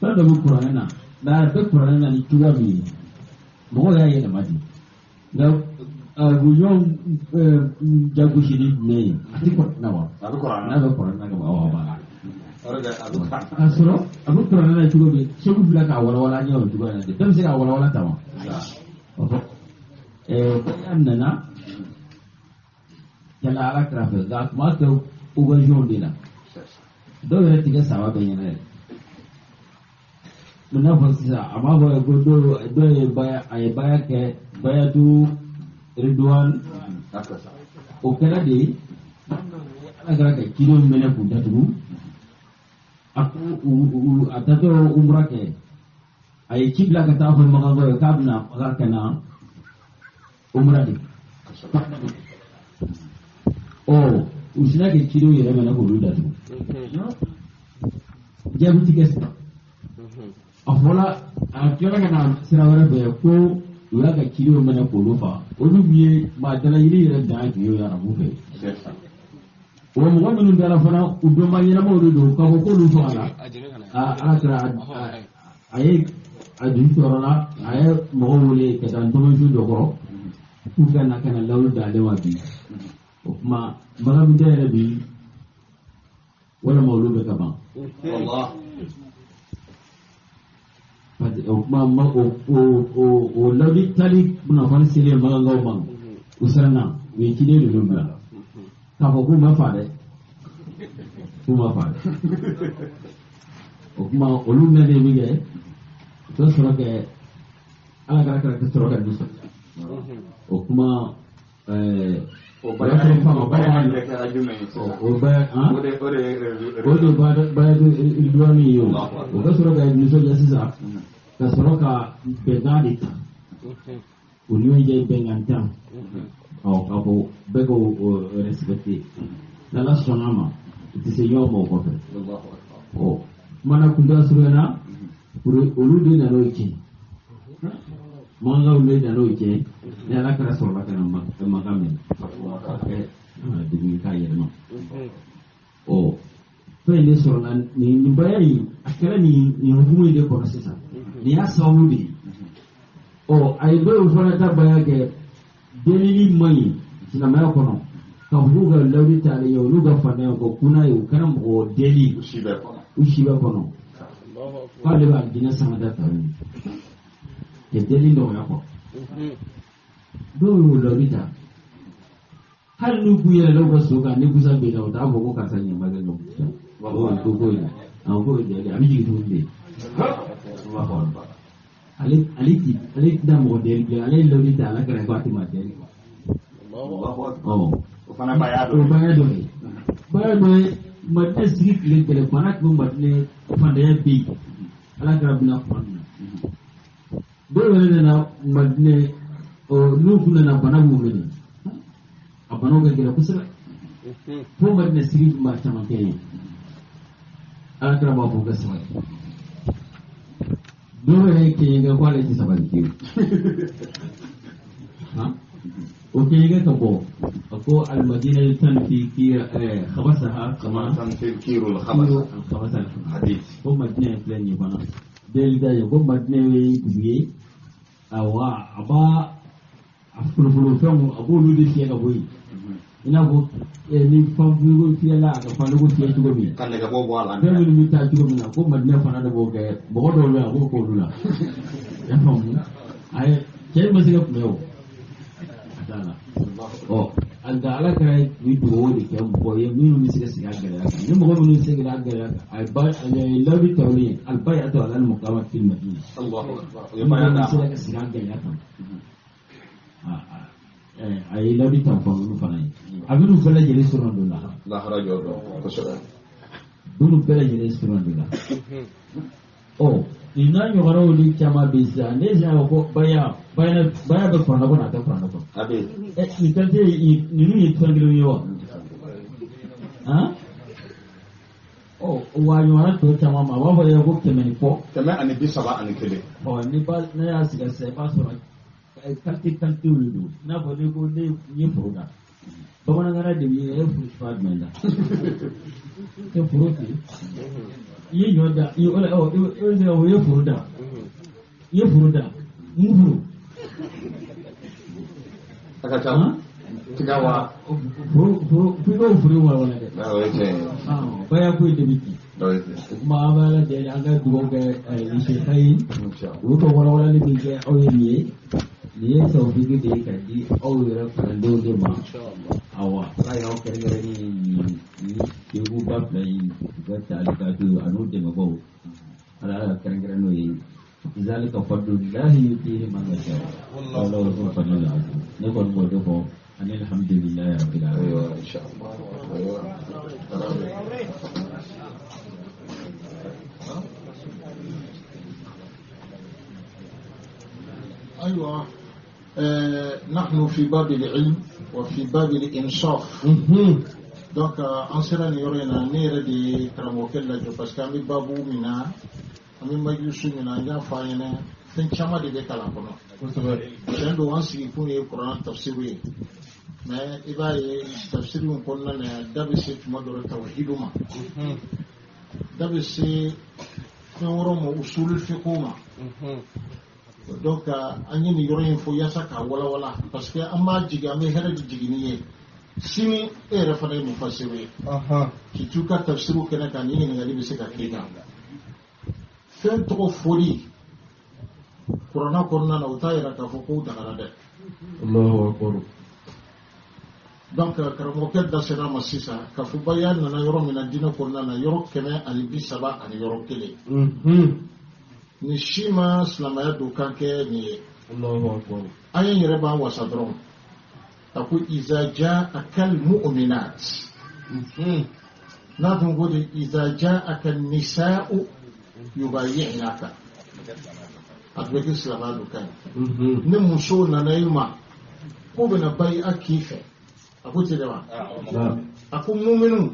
Fɛn dɔ bɛ kuranɛ na, nka a bɛ kuranɛ na ni cogoya min ye, mɔgɔw y'a yɛlɛma ten. Nka gujɔn jagosi ni jumɛn ye, a tɛ kuranɛ na wa? A bɛ kuranɛ n'a bɛ kuranɛ na ka ban, awɔ, a b'a la. K'a sɔrɔ a bɛ kuranɛ na cogo min, segu bila k'a walawala an ɲɛ o cogoya la ten. Bɛɛ bɛ se k'a walawala tan wa? Bɛɛ nana kɛla Ala kɛrɛfɛ, nka a tun b'a kɛ occasion de la. Dɔw yɛrɛ tigɛ saba bɛɛ ɲɛna yɛrɛ. I n'a fɔ sisan a b'a fɔ ko dɔw ye baya, a ye baya kɛ bayatu Ridwan, o kɛra de Ala kɛra ka cidenw minɛ k'u datugu. A ko a taatɔ umra kɛ, a ye ci bila ka taa fɔ Makankaw ye k'a bɛna Makan ka na umra de. Ɔ u sina kɛ cidenw yɛrɛ minɛ k'olu datugu. Jaabi ti kɛ sisan. A fɔla a tilala ka na sira wɛrɛ fɛ ko u y'a ka cidenw minɛ k'olu faga. Olu tun ye maa dalayiri yɛrɛ dan tun ye arabu fɛ. Wa mɔgɔ minnu dara fana, u dɔnba ɲɛnamaw de don, k'a fɔ k'olu fagala. Ala kɛra a ye a dusu tɔɔrɔ la, a ye mɔgɔw wele ka taa ntɔmɔnsu dɔ kɔrɔ k'u ka na ka na lawuli d'ale ma bi. O kuma Makan min tɛ yɛrɛ bi, walima olu bɛ ka ban. O kuma ma o lawuli tali kunnafoni selen Makankaw ma, u siranna, u ye ciden ninnu bila. K'a fɔ k'u ma fa dɛ, k'u ma fa dɛ. O kuma olu nalen min kɛ, u ka sɔrɔ kɛ Ala kɛra ka sɔrɔ ka nisɔndiya. O kuma o baya in kɛra jumɛn ye sisan? O baya o de bayatu Ridwan ye o. O ka sɔrɔ ka nisɔndiya sisan, ka sɔrɔ ka bɛnkan de ta. O ni ɲɔgɔn cɛ bɛnkan tan. Ɔ k'a fɔ bɛɛ k'o respecté. N'Ala sɔnna a ma, u tɛ se ɲɔgɔn ma o kɔfɛ. Ɔ kumana kunta surunyana, olu de nana o tiɲɛ. Makankaw de nana o tiɲɛ. Ni Ala kɛra sɔrɔla ka na Makan minɛ. K'a kɛ degun k'a yɛlɛma. Ɔ fɛn in de sɔrɔla nin baya in, a kɛra nin hukumu in de kɔnɔ sisan. Nin y'a sababu de ye. Ɔ a ye dɔw fana ta baya kɛ delili man ɲi silamɛya kɔnɔ, k'a fɔ k'u ka lawuli t'ale ye, olu ka fantanya ko kunna ye, u kana mɔgɔ deli u si bɛɛ kɔnɔ. U si bɛɛ kɔnɔ. K'ale b'a jinɛ sangada ta ye ka deli nɔgɔya kɔ. Dɔw y'o lawuli ta, hali n'u k'u yɛrɛ dɔw ka so kan ni busan bɛ na, u t'a fɔ ko karisa ɲɛ bɛ nɔ. O ko in a ko ye deli, a bɛ jigin tuguni de. Ale tɛna mɔgɔ deli bilen, ale ye lawuli ta Ala kɛra ko a tɛ maa deli. O fana baya dɔ ye. O baya dɔ ye. Baya dɔ ye, Madinɛ sigi tile gɛlɛn, bana tun bɛ Madinɛ, fantanya bɛ yen. Ala kɛra bɛna kuma min na. Dɔw yɛrɛ nana Madinɛ, n'u kun nana bana b'u minɛ. A banaw ka gɛlɛn kosɛbɛ. Fo Madinɛ sigi tun b'a caman kɛ yen. Ala kɛra b'a fɔ u ka sabali. Dɔw yɛrɛ ye kɛɲɛ kɛ ko ale tɛ sabali fiyewu. O kɛɲɛ kɛ ka bɔ, a ko alimadina tanfi kira khabasaha kama tanfi kirul khabasa hadith. Ko Madinɛ filɛ nin ye fana. Deli da ye ko Madinɛ ye dugu ye, awa a b'a a folofolo fɛnw a b'olu de fiyɛ ka bɔ yen. I n'a fɔ ni fanfuriko fiyɛla a ka fandugu fiyɛ cogo min. Ka nɛgɛbɔ bɔ a la. Fɛn minnu bɛ taa cogo min na, ko Madinɛ fana de b'o kɛ, mɔgɔ dɔw bɛ yen a b'o k'olu la. I y'a faamu? A ye cɛ ma se ka kunbɛn o. A t'a la. Ɔ nka Ala kɛra ni dugawu de kɛ mɔgɔ ye minnu bɛ se ka sigi a gɛlɛya kan. Ni mɔgɔ minnu seginna a gɛlɛya kan, a ye ba a ye lawuli ta olu ye, alibayatu ala mukama fil Madina. Ni mɔgɔ min sera ka sigi a gɛlɛya kan, a ye lawuli ta fɔ olu fana ye. A bɛ n'u bɛɛ lajɛlen sɔrɔ don la. Lahara jɔ dɔn kosɛbɛ. N'u bɛɛ lajɛlen sɔrɔ don la. Ɔ nin n'a ɲɔgɔnnaw ni caman bɛ sisan, ne sera ko baya baya bɛ kuranɛ kɔnɔ, a tɛ kuranɛ kɔnɔ. A bɛ yen. Nin fɛn tɛ ninnu ye fɛn kelen ye wa? Ɔ wa ɲɔgɔnna tɔ caman ma, a b'a fɔ yɛrɛ ko 100 ni kɔ. 131. Ɔ ni ba ne y'a sigi sisan, i b'a sɔrɔ kalite de don. I n'a fɔ ne ko ne ye foro da. Bamanankan de bɛ e furu suguya jumɛn da? E foro ten. I ye ɲɔ da i bɛ se k'a fɔ i ye foro da i ye foro da mun foro. A ka ca. Tiga wa. Foro foro f'i k'o foro walawala dɛ. O ye tiɲɛ ye. Baya ko ye de bɛ ci. O ye tiɲɛ. O tuma an bɛ Ala deli an ka dugawu kɛ nin sɛka ye. Olu ka walawalali min kɛ aw ye nin ye. Nin ye tawfiki de ye ka di aw yɛrɛ kalandenw de ma. Awa Ala y'aw kɛrɛnkɛrɛn ni nin sekuba fila in u ka taalikatu an'u dɛmɛbaaw. Ala y'a kɛrɛnkɛrɛn n'o ye. Zalika fadlullahi yutihi man yasha. Wallahu dhul fadlil azim. Ne kɔni b'o de fɔ. Ani alhamdulillahi rabbil alamin. Ayiwa inshallah. Ayiwa. أيوة نحن في باب العلم وفي باب الإنصاف. Donc an sera nin yɔrɔ in na ne yɛrɛ de ye karamɔgɔkɛ lajɔ parce que an bɛ baabu min na an bɛ majilisu min na an y'a fɔ an ɲɛna fɛn caman de bɛ kalan kɔnɔ. Tiɲɛ don an sigikun ye kuran tafsiru ye mais i b'a ye tafsiru in kɔnɔna na yan da bɛ se tuma dɔ la tawhidu ma da bɛ se fɛn wɛrɛw ma usulul fiqh ma. Donc an ye nin yɔrɔ in fɔ yaasa k'a walawala parce que an b'a jigin an bɛ hɛrɛ de jigin ni ye sini e yɛrɛ fana ye mufasiru ye k'i t'u ka tafsiru kɛnɛ kan ni ɲininkali bɛ se ka k'i kan fɛn tɔgɔ fɔli kuranna kɔnɔna na o t'a yira k'a fɔ k'o dagara dɛ. Allahu akbar. Donc karamɔgɔkɛ da sera a ma sisan k'a fɔ baya nana yɔrɔ min na diinɛ kɔnɔna na yɔrɔ 131. Ni si ma silamɛya don kan kɛ nin ye. Allahu akbar. An ye yɛrɛ b'an wasa dɔrɔn a ko iza ja'aka al-mu'minat n'a tun ko de iza ja'aka an-nisa'u yubayyi'naka a tun bɛ kɛ silamɛya don kan ye. Ni muso nana i ma k'o bɛna bayi'a k'i fɛ a ko ten de wa a ko muminu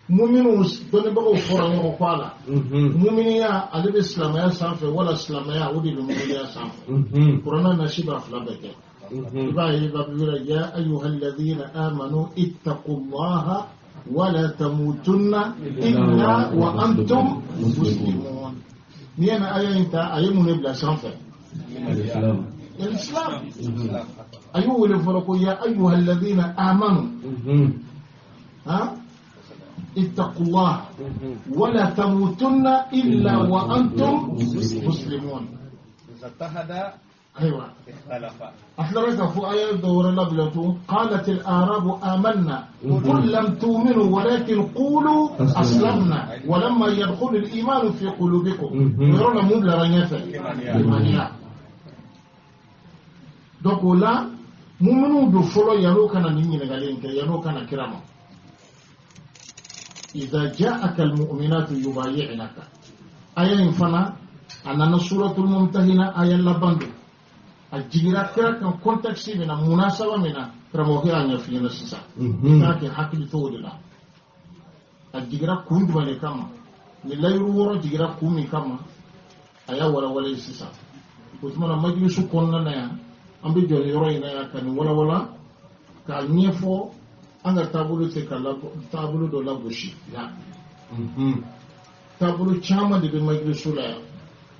muminu dɔnnibagaw fɔra ɲɔgɔn kɔ a la muminiya ale bɛ silamɛya sanfɛ wala silamɛya o de bɛ muminiya sanfɛ kuranna nasi b'a fila bɛɛ kɛ i b'a ye b'a bɛ ya ayyuhalladhina amanu ittaqullaha wala tamutunna illa wa antum muslimun n'i ye nin aya in ta a ye mun de bila sanfɛ الإسلام أيوه اللي فرقوا يا أيها الذين آمنوا ها اتقوا الله ولا تموتن إلا وأنتم مسلمون. إذا اتحد أيوة اختلف. أحضرت في آية دور لبلته قالت الأعراب آمنا قل لم تؤمنوا ولكن قولوا أسلمنا ولما يدخل الإيمان في قلوبكم يرون مبلغ إيمانيا. Donc o la muminu do fɔlɔ yan'o kana nin ɲininkali in kɛ yan'o kana kira ma. Idha ja'aka al-mu'minatu yubayi'naka aya in fana a nana suratul mumtahina aya laban don a jigira kira kan contexte min na munasaba min na karamɔgɔkɛ y'a ɲɛf'i ɲɛna sisan k'a kɛ hakili to o de la a jigira kun jumɛn de kama ni layiru wɔɔrɔ jigira kun min kama a y'a walawala ye sisan o tuma na majilisu kɔnɔna na yan an bɛ jɔ nin yɔrɔ in na yan ka nin walawala k'a ɲɛfɔ an ka taabolo tɛ ka taabolo dɔ lagosi la taabolo caman de bɛ majilisu la yan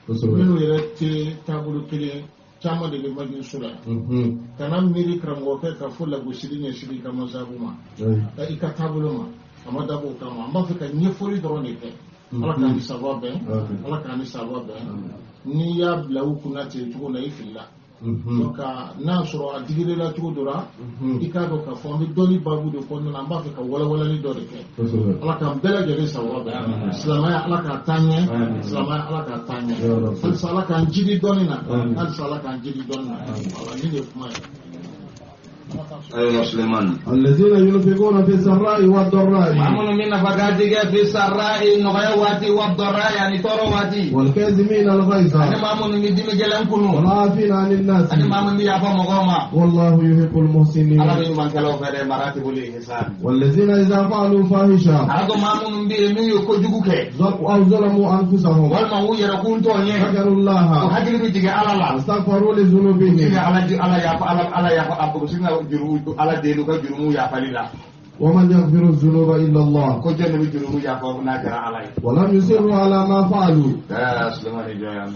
minnu yɛrɛ tɛ taabolo kelen caman de bɛ majilisu la yan kana miiri karamɔgɔkɛ ka fɔ lagosili ɲɛsigi i ka masabu ma i ka taabolo ma a ma dabɔ o kama an b'a fɛ ka ɲɛfɔli dɔrɔn de kɛ Ala k'an ni sababu bɛn Ala k'an ni sababu bɛn n'i y'a bila u kunna ten cogo la i filila. Donc n'a sɔrɔ a digir'i la cogo dɔ la i k'a dɔn k'a fɔ an bɛ dɔnni baabu de kɔnɔna na an b'a fɛ ka walawalali dɔ de kɛ Ala k'an bɛɛ lajɛlen sababu bɛn silamɛya Ala k'a taa ɲɛ silamɛya Ala k'a taa ɲɛ halisa Ala k'an jidi dɔnni na halisa Ala k'an jidi dɔnni na wala nin de ye kuma ye. أيها سليمان الذين ينفقون في السراء والضراء أمن من نفقاتك في السراء نغيوات والضراء يعني ترواتي والكاظمين الغيظ أنا ما أمن من دم جلن كنو والعافين عن الناس أنا ما أمن يعفو مغوما والله يحب المحسنين أنا من كلو خير مراتب الإحسان والذين إذا فعلوا فاحشة أنا ما أمن بإنه يكجوك أو ظلموا أنفسهم والما هو يركون توني ذكروا الله وحجر بيجي على الله واستغفروا لذنوبهم على على يا على على يا أبو سيدنا juru ala deli ka jurumu yafali la. ومن يغفر الذنوب إلا الله ko jɔn de bɛ jurumu yafa n'a kɛra Ala ye ولم يصروا على ما فعلوا aa Sulemani jɔn yan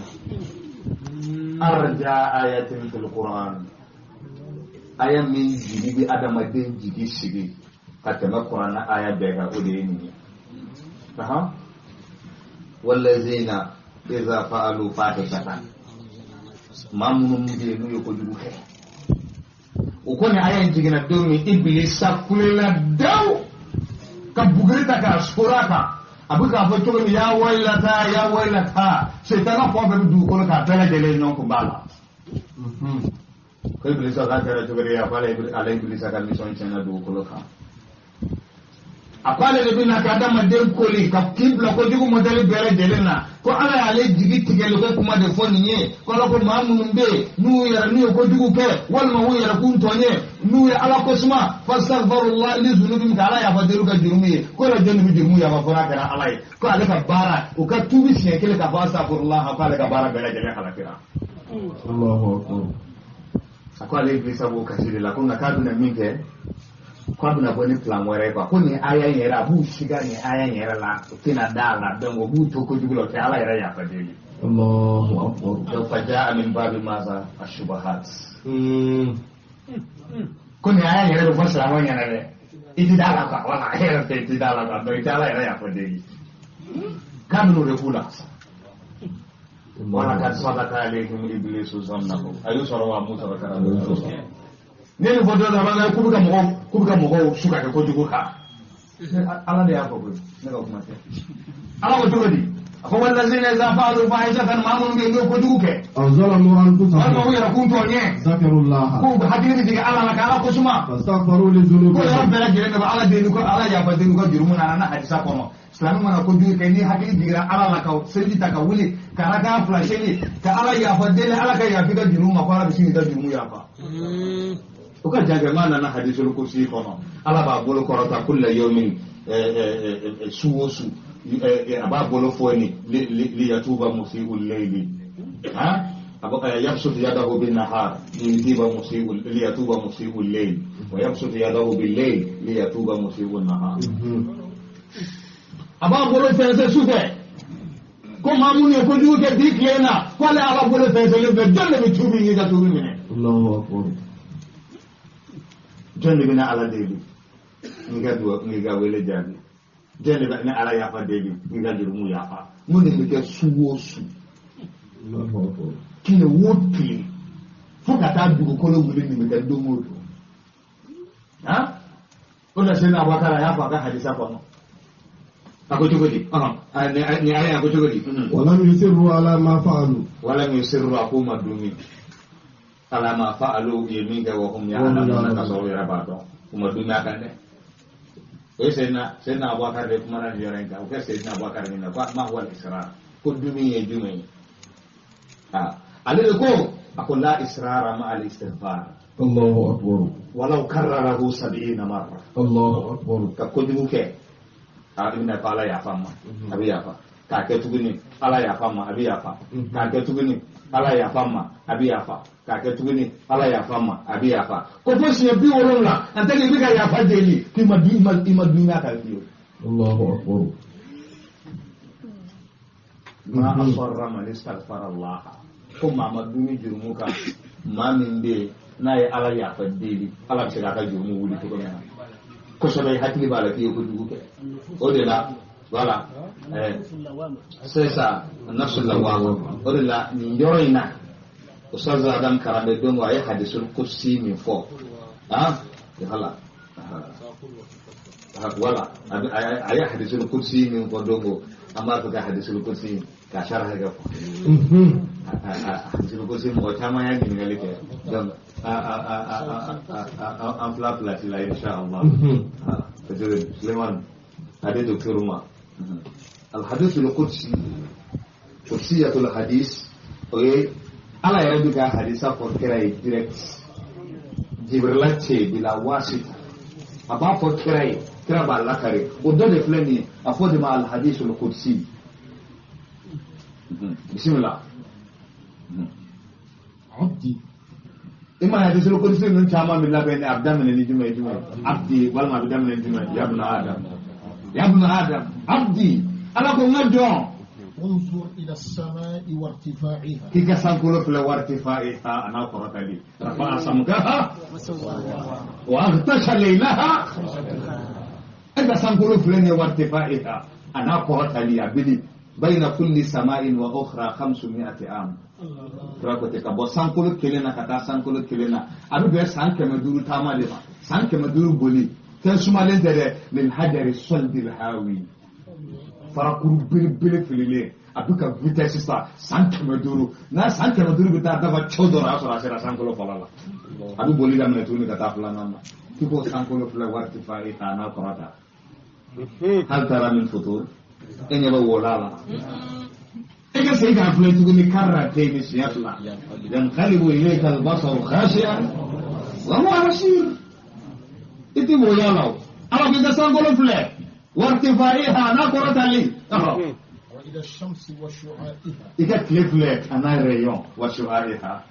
arja ayatin fil Qur'an aya min jigi bɛ adamaden jigi sigi ka tɛmɛ kuranna aya bɛɛ kan o de ye nin ye ahan wallazina iza fa'alu fahishatan maa minnu bɛ yen n'u ye kojugu kɛ o ko nin aya in jiginna don min Ibilisa kulela daw ka buguri ta k'a soro a kan a bɛ k'a fɔ cogo min ya waylata ya waylata sitana fɛn o fɛn bɛ dugukolo kan a bɛɛ lajɛlen ɲɔgɔn kun b'a la ko Ibilisa k'a kɛra cogo di a ko ale Ibilisa ka mission tiɲɛna dugukolo kan a ko ale de bɛna ka adamaden koli ka k'i bila kojugu mɔdɛli bɛɛ lajɛlen na ko Ala y'ale jigi tigɛli ko kuma de fɔ nin ye ko Ala ko maa minnu bɛ yen n'u yɛrɛ n'u ye kojugu kɛ walima u yɛrɛ k'u tɔɲɛ n'u ye Ala ko suma fastaghfirullah li zunubihim ka Ala yafa deli u ka jurumu ye ko yɛrɛ jɔn de bɛ jurumu yafa fo n'a kɛra Ala ye ko ale ka baara u ka tuubi siɲɛ kelen k'a fɔ astaghfirullah ko ale ka baara bɛɛ lajɛlen halakira. Allahu akbar. A ko ale Ibilisa b'o kasi de la ko nka k'a bɛna min kɛ k'a bɛna bɔ ni plan wɛrɛ ye quoi ko nin aya in yɛrɛ a b'u siga nin aya in yɛrɛ la u tɛna da a la donc u b'u to kojugu la u tɛ Ala yɛrɛ yafa deli. Allahu akbar. Donc faja'a min babi maza ashubahat. Ko nin aya in yɛrɛ bɛ fɔ silamɛw ɲɛna dɛ i ti da la quoi wala e yɛrɛ fɛ i ti da la quoi donc i tɛ Ala yɛrɛ yafa deli k'a bɛn'o de k'u la. Wala kad sadaka alayhim iblisu zannahu a y'u sɔrɔ wa m'u sɔrɔ karamɔgɔ. Ne nin fɔ dɔrɔn a b'a k'u bɛ ka mɔgɔw k'u bɛ ka mɔgɔw su ka kɛ kojugu kan Ala de y'a fɔ koyi ne ka kuma tɛ Ala ko cogo di a ko wallazina iza fa'alu fahishatan maa minnu bɛ yen n'u ye kojugu kɛ Aw zalamu anfusahum walima u yɛrɛ k'u tɔɲɛ zakarullaha k'u hakili bɛ jigin Ala la ka Ala ko suma fastaghfaru li ko yɔrɔ dhunubihim bɛɛ lajɛlen de bɛ Ala deli ko Ala yafa deli u ka jurumu na a nana hadisa kɔnɔ silamɛ mana kojugu kɛ n'i hakili jiginna Ala la ka seliji ta ka wuli ka raka fila seli ka Ala yafa deli Ala ka yafa i ka jurumu ma ko Ala bɛ sin k'i ka jurumu yafa. O ka jan kɛ nana hadisul kursi kɔnɔ Ala b'a bolo kɔrɔta kulla yawmin su o su a b'a bolo fɔ ni liyatuba musii'u layli ha yabsutu yadahu bin nahar liyatuba musii'u liyatuba musii'u layl wa yabsutu yadahu bil layl liyatuba musii'u nahar a b'a bolo fɛnsɛ su fɛ ko maa minnu ye kojugu kɛ bi tile na ko ale Ala bolo fɛnsɛlen fɛ jɔn de bɛ tuubi n'i ka tuubi minɛ. Allahu akbar. Jɔn de bɛna Ala deli n'i ka duwa n'i ka wele jaabi jɔn de bɛ ne Ala yafa deli n'i ka jurumu yafa mun de bɛ kɛ su o su Allahu akbar. tile o tile fo ka taa dugukolo wuli nin bɛ kɛ don o don han o la seyidina Abubakar a y'a fɔ a ka hadisa kɔnɔ a ko cogo di nin aya a ko cogo di. Walam yusirru ala ma fa'alu. Walam yusirru a k'u ma dumi ala ma fa'alu u ye min kɛ wa hum ya'lamuna ka sɔrɔ u yɛrɛ b'a dɔn u ma dumi a kan dɛ o ye seyidina Abubakar de kumana nin yɔrɔ in kan o kɛ seyidina Abubakar min na ko ma huwa al-israr ko dumi ye jumɛn ye ale de ko a ko la israra ma al-istighfar. Allahu akbar. Walaw karrarahu 70 marra. Allahu akbar. Ka kojugu kɛ a bɛna ko Ala yafa n ma a bɛ yafa k'a kɛ tuguni Ala yafa n ma a bɛ yafa k'a kɛ tuguni Ala yafa n ma a bɛ yafa k'a kɛ tuguni Ala yafa n ma a bɛ yafa ko fo siɲɛ 70 en tant que i bɛ ka yafa deli k'i ma dun i ma dun n'a kan fiyewu. Allahu akbar. Ma asarra man istaghfara Allah ko maa ma dun jurumu kan maa min bɛ yen n'a ye Ala yafa deli Ala bɛ se k'a ka jurumu wuli cogo min na kosɛbɛ i hakili b'a la k'i ye kojugu kɛ o de la voilà c'est ça nafsul lawama o de la nin yɔrɔ in na Ustaz Adam Karambe don a ye hadisul qudsi min fɔ voilà voilà a ye hadisul qudsi min fɔ don an b'a fɛ ka hadisul qudsi ka sharh kɛ hadisul qudsi mɔgɔ caman y'a ɲininkali kɛ donc an fila place la inshallah Suleiman a di docteur ma alhadisul qudsi qudsiyatul hadis o ye Ala yɛrɛ bɛ ka hadisa fɔ kira ye direct Jibrila cɛ bila wasita a b'a fɔ kira ye kira b'a lakari o dɔ de filɛ nin ye a fɔ de ma alhadisul qudsi bismillah. Abdi I m'a ye hadisul kudusi ninnu caman bɛ labɛn ni a bɛ daminɛ ni jumɛn ye jumɛn ye abdi walima a bɛ daminɛ ni jumɛn ye yabuna adam yabuna adam abdi ala ko n ka jɔn انظر إلى السماء وارتفاعها k'i ka sankolo filɛ wartifaiha a n'a kɔrɔtali rafa'a samkaha wa aghtasha laylaha e ka sankolo filɛ nin ye wartifaiha a n'a kɔrɔtali a bili bayna kulli sama'in wa ukhra 500 am kira ko ten ka bɔ sankolo kelen na ka taa sankolo kelen na a bɛ bɛn san 500 taama de ma san 500 boli fɛn sumalen tɛ dɛ min hajari solbil hawi farakuru belebele fililen a bɛ ka vitesse sisan san 500 n'a san 500 bɛ taa dafa co dɔ la a y'a sɔrɔ a sera sankolo fɔlɔ la a bɛ boli daminɛ tuguni ka taa filanan na k'i k'o sankolo filɛ wari ti fa e k'a n'a kɔrɔta hali taara min futur e ɲɛ bɛ wɔla la e ka segin k'a filɛ tuguni karratayni siɲɛ fila yanqalibu ilayka albasaru khashi'an wa huwa hasir i ti woya la o ala k'i ka sankolo filɛ wartifaiha n'a kɔrɔtali وإلى الشمس وشعائها i ka tile filɛ a n'a rayon wa shu'aiha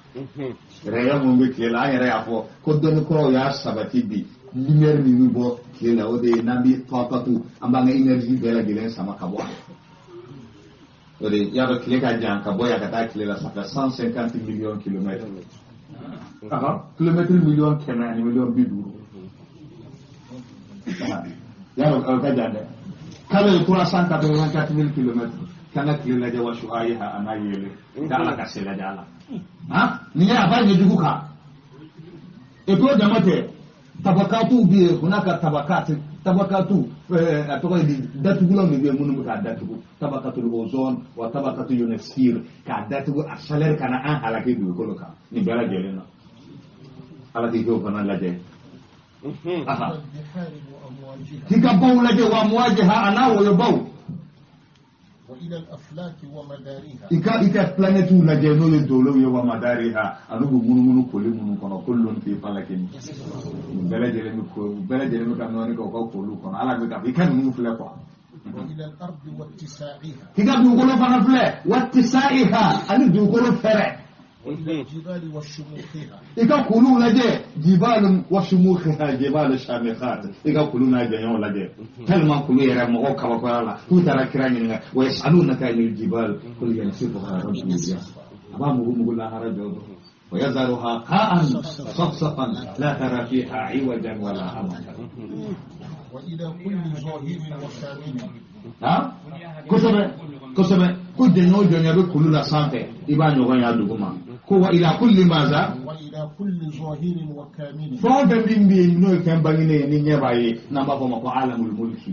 rayon mun bɛ tile la an yɛrɛ y'a fɔ ko dɔnni kuraw y'a sabati bi lumière min bɛ bɔ tile la o de ye n'an bɛ tɔkatu an b'an ka énergie bɛɛ lajɛlen sama ka bɔ a la o de y'a dɔn tile ka jan ka bɔ yan ka taa tile la ça fait 150 millions kilomètres kilomètre miliyɔn 100 ani miliyɔn 50 y'a dɔn o ka jan dɛ kalo ye 384 000 kilomètres kan ka tile lajɛ wa shu'aiha a n'a yeelen da ala ka se lajɛ a la han nin ye a b'a ɲɛjugu kan et puis o dama tɛ tabakatuw bɛ yen hunaka tabakati tabakatu a tɔgɔ ye di datugulanw de bɛ yen minnu bɛ k'a datugu tabakatul ozone wa tabakatu ionosphere k'a datugu a chaleur kana an halaki dugukolo kan nin bɛɛ lajɛlen na ala k'i k'o fana lajɛ والبحار وأمواجها k'i ka baw lajɛ wa muwajiha a n'a woyobaw وإلى الأفلاك ومدارها i ka planète lajɛ n'o ye dolow ye wa madariha ani b'u munumunu koli minnu kɔnɔ kullun fi falakin u bɛɛ lajɛlen bɛ ko u bɛɛ lajɛlen bɛ ka nɔɔni kɛ u ka koliw kɔnɔ ala bɛ ka i ka ninnu filɛ quoi وإلى الأرض واتساعها k'i ka dugukolo fana filɛ wattisaiha ani dugukolo fɛrɛ وإلى الجبال وشموخها i ka kuluw lajɛ jibalun wa shumukhiha jibalu shamikhat i ka kulu n'a jɔɲɔgɔnw lajɛ tellement kulu yɛrɛ mɔgɔw kabakoya la k'u taara kira ɲininka wa yasalunaka anil jibal qul yansifuha rabbi nasfa a b'a mugu mugu lahara jɔ don wa yazaruha qa'an safsafan la tara fiha iwajan wala amta وإلى كل ظاهر وكامن ha kosɛbɛ kosɛbɛ ko jɔɲɔ o jɔɲɔ bɛ kulu la sanfɛ i b'a ɲɔgɔn y'a duguma ko wa ila kulli maza وإلى كل ظاهر وكامن fɛn o fɛn min bɛ yen n'o ye fɛn bangenen ye ni ɲɛ b'a ye n'an b'a fɔ o ma ko alamul mulki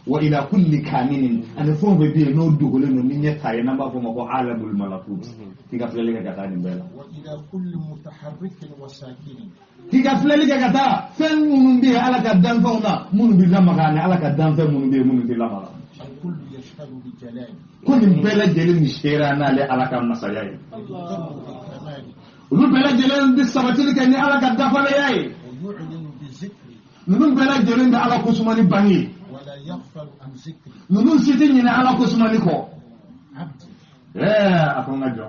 wa ila kulli kaminin ani fɛn o fɛn bɛ yen n'o dogolen don ni ɲɛ t'a ye n'an b'a fɔ o ma ko alamul malakut k'i ka filɛli kɛ ka taa nin bɛɛ la وإلى كل متحرك وساكن k'i ka filɛli kɛ ka taa fɛn minnu bɛ yen ala ka danfɛnw na minnu bɛ lamaga ani ala ka danfɛn minnu bɛ yen minnu tɛ lamaga الكل يشهد بجلاله ko nin bɛɛ lajɛlen ni seereya n'ale ala ka masaya ye ويقر بكماله olu bɛɛ lajɛlen bɛ sabatili kɛ ni ala ka dafalenya ye ويعلن بذكره ninnu bɛɛ lajɛlen bɛ ala kosumani bange ولا يغفل عن ذكره ninnu si tɛ ɲinɛ ala kosumani kɔ عبدي ɛɛ a ko n ka jɔ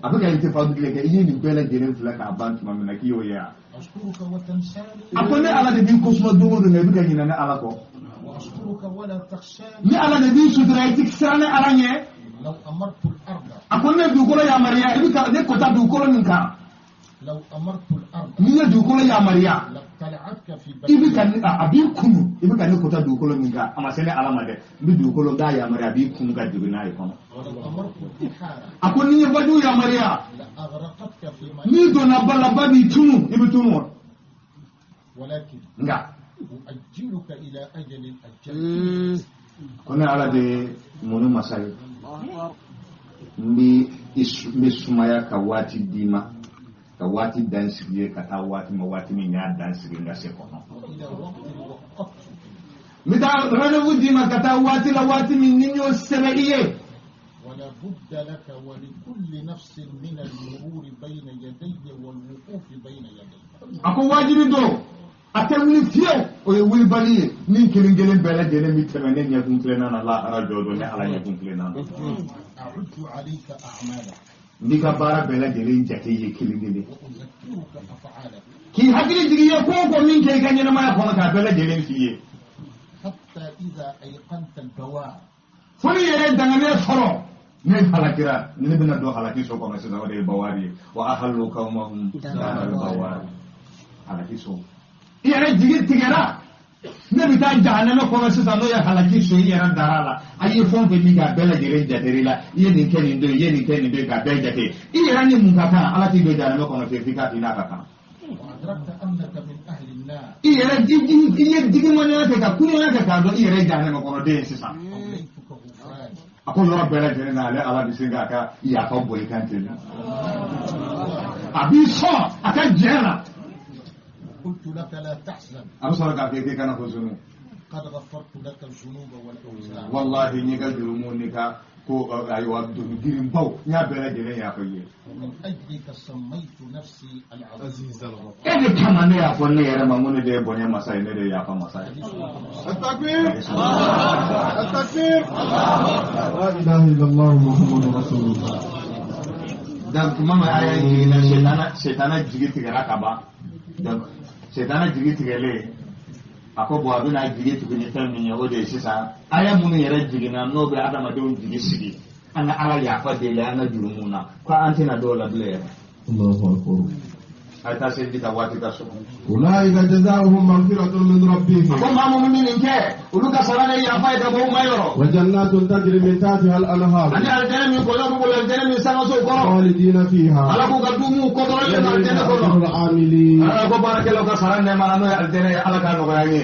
a bɛ ka intifadu kɛ i ye nin bɛɛ lajɛlen filɛ k'a ban tuma min na k'i y'o ye wa أذكرك وتنساني a ko ne ala de b'i kosuma don o don nka i bɛ ka ɲinɛ ne ala kɔ وأسترك ولا تخشاني ni ala de b'i sutura i ti siran ne ala ɲɛ لو أمرت الأرض a ko ne dugukolo yamaruya i bɛ ka ne kɔta dugukolo min kan لو أمرت الأرض n'i ye dugukolo yamaruya لابتلعتك في i bɛ ka بطنها ne a b'i kunu i bɛ ka ne kɔta dugukolo min kan a ma se ne ala ma dɛ n bɛ dugukolo n b'a yamaruya a b'i kunu ka jigin n'a ye kɔnɔ ولو أمرت البحار a ko n'i ye bajugu yamaruya لأغرقتك في ماء n'i donna ba la ba b'i tunu i bɛ tunu wa ولكن nka أؤجلك إلى أجل أجلته ko ne ala de ye munu masa ye n bɛ sumaya ka waati d'i ma ka waati dan sigi ye ka taa waati ma waati min y'a dan sigi n ka se kɔnɔ وإلى وقت وقفت n bɛ taa rendez-vous d'i ma ka taa waati la waati min ni n y'o sɛbɛn i ye ولا بد لك ولكل نفس من المرور بين يدي والوقوف بين يدي a ko wajibi don a tɛ wuli fiyewu o ye wulibali ye min kelen kelen bɛɛ lajɛlen bɛ tɛmɛ ne ɲɛkun tilenna na lahara jɔ don ne ala ɲɛkun tilenna na أعد عليك أعمالك N b'i ka baara bɛɛ lajɛlen jate i ye kelen kelen. K'i hakili jigin i ye ko o ko min kɛ i ka ɲɛnamaya kɔnɔ k'a bɛɛ lajɛlen f'i ye. Fo n'i yɛrɛ danganiya sɔrɔ ne halakira ne bɛna don halaki so kɔnɔ sisan o de ye bawari ye wa ahallu qawmahum daral bawari halaki so. I yɛrɛ jigi tigɛra ne bɛ taa jahanama kɔnɔ sisan n'o ye halaki so i yɛrɛ dara la a ye fɛn o fɛn min kɛ a bɛɛ lajɛlen jateri la i ye nin kɛ nin don i ye nin kɛ nin don k'a bɛɛ jate i yɛrɛ ni mun ka kan ala t'i don jahanama kɔnɔ fiyewu f'i k'a f'i n'a ka kan. I yɛrɛ i ye digimɔnya kɛ ka kununya kɛ k'a dɔn i yɛrɛ ye jahanama kɔnɔden ye sisan. A ko yɔrɔ bɛɛ lajɛlen na ale ala bɛ se k'a ka yafa boli kan ten a b'i sɔn a ka jɛn na. A bɛ sɔrɔ k'a fɔ k'i kana huzunu. Walahi n'i ka jurumu n'i ka ko ayiwa doni girinbaw n y'a bɛɛ lajɛlen yafa i ye. E de kama ne y'a fɔ ne yɛrɛ ma n ko ne de ye bonya masa ye ne de ye yafa masa ye. التكبير التكبير لا إله إلا الله محمد رسول الله. Donc tuma min aya in jiginna setana jigi tigɛra ka ban. Donc setana jigi tigɛlen a ko bon a bɛna jigi tugu ni fɛn min ye o de ye sisan aya minnu yɛrɛ jiginna n'o bɛ adamadenw jigi sigi an ka ala yafa deli an ka jurumu na ko an tɛna dɔw la bilen yɛrɛ. Allahu akbar. A ye taa seliji ta waati ka sɔrɔ. Ulaika jazaohum maghfiratun min rabbihim. A ko maa minnu bɛ nin kɛ olu ka sara ni yafa ye ka bɔ u ma yɔrɔ. Wa jannatun tajri min tahtiha al-anhar. Ani alijɛnɛ min kɔyɔ b'u bolo alijɛnɛ min sangaso kɔrɔ. Khalidina fiha. Ala k'u ka dumu kɔtɔrɔlen don alijɛnɛ kɔnɔ. Amilin. Ala ko baarakɛlaw ka sara nɛɛma la n'o ye alijɛnɛ ye ala k'a nɔgɔya an ye.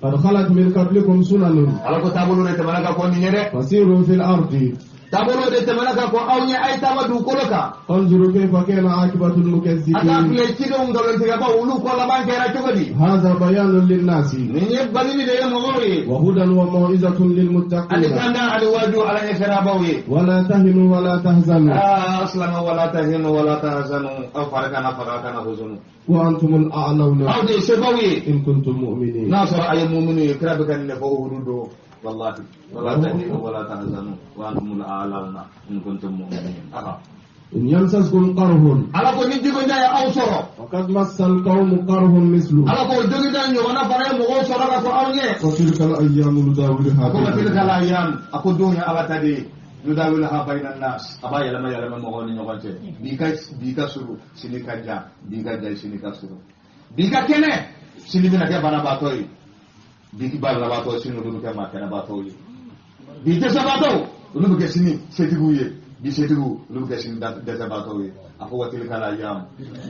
Qad khalat min qablikum sunanun. Ala ko taabolo de tɛmɛna ka kɔn nin ye dɛ. Fasiru fil ardi. Taabolo de tɛmɛna ka kɔn aw ɲɛ a ye taama dugukolo kan. Anzuru kayfa kana aqibatul mukazzibin. A k'a filɛ cidenw nkalontigɛbaw olu kɔ laban kɛra cogo di. Hadha bayanun linnasi. Nin ye bangeli de ye mɔgɔw ye. Wa hudan wa mau'izatun lilmuttaqin. Ani kanda ani waaju ala ɲɛsirabaw ye. Wala tahinu wala tahzanu. Aa silamɛ wala tahinu wala tahzanu aw fari kana faga kana huzunu. Wa antumul a'lawna. Aw de ye sebaw ye. In kuntum mu'minin. N'a sɔrɔ a ye muminu ye kira bɛ ka nin de fɔ Uhudu don. والله ولا تهنوا ولا تحزنوا وانتم الاعلون ان كنتم مؤمنين. إن يمسسكم قرح على كل جيغو جاي او سورو وقد مس القوم قرح مثله على كل جيغو جاي وانا فري مغو سورو كو اوني وتلك الايام نداولها وتلك الايام اكو دنيا على تدي نداولها بين الناس ابا يلما يلما مغو ني نيوغونتي بيكا بيكا سورو سينيكا جا بيكا جاي سينيكا سورو بيكا كينه سيني بنا كي بانا باتوي bi banabaatɔ sini olu bɛ kɛ maa kɛnɛbaatɔw ye bi dɛsɛbaatɔw olu bɛ kɛ sini setigiw ye bi setigiw olu bɛ kɛ sini dɛsɛbaatɔw ye a ko waati kala yam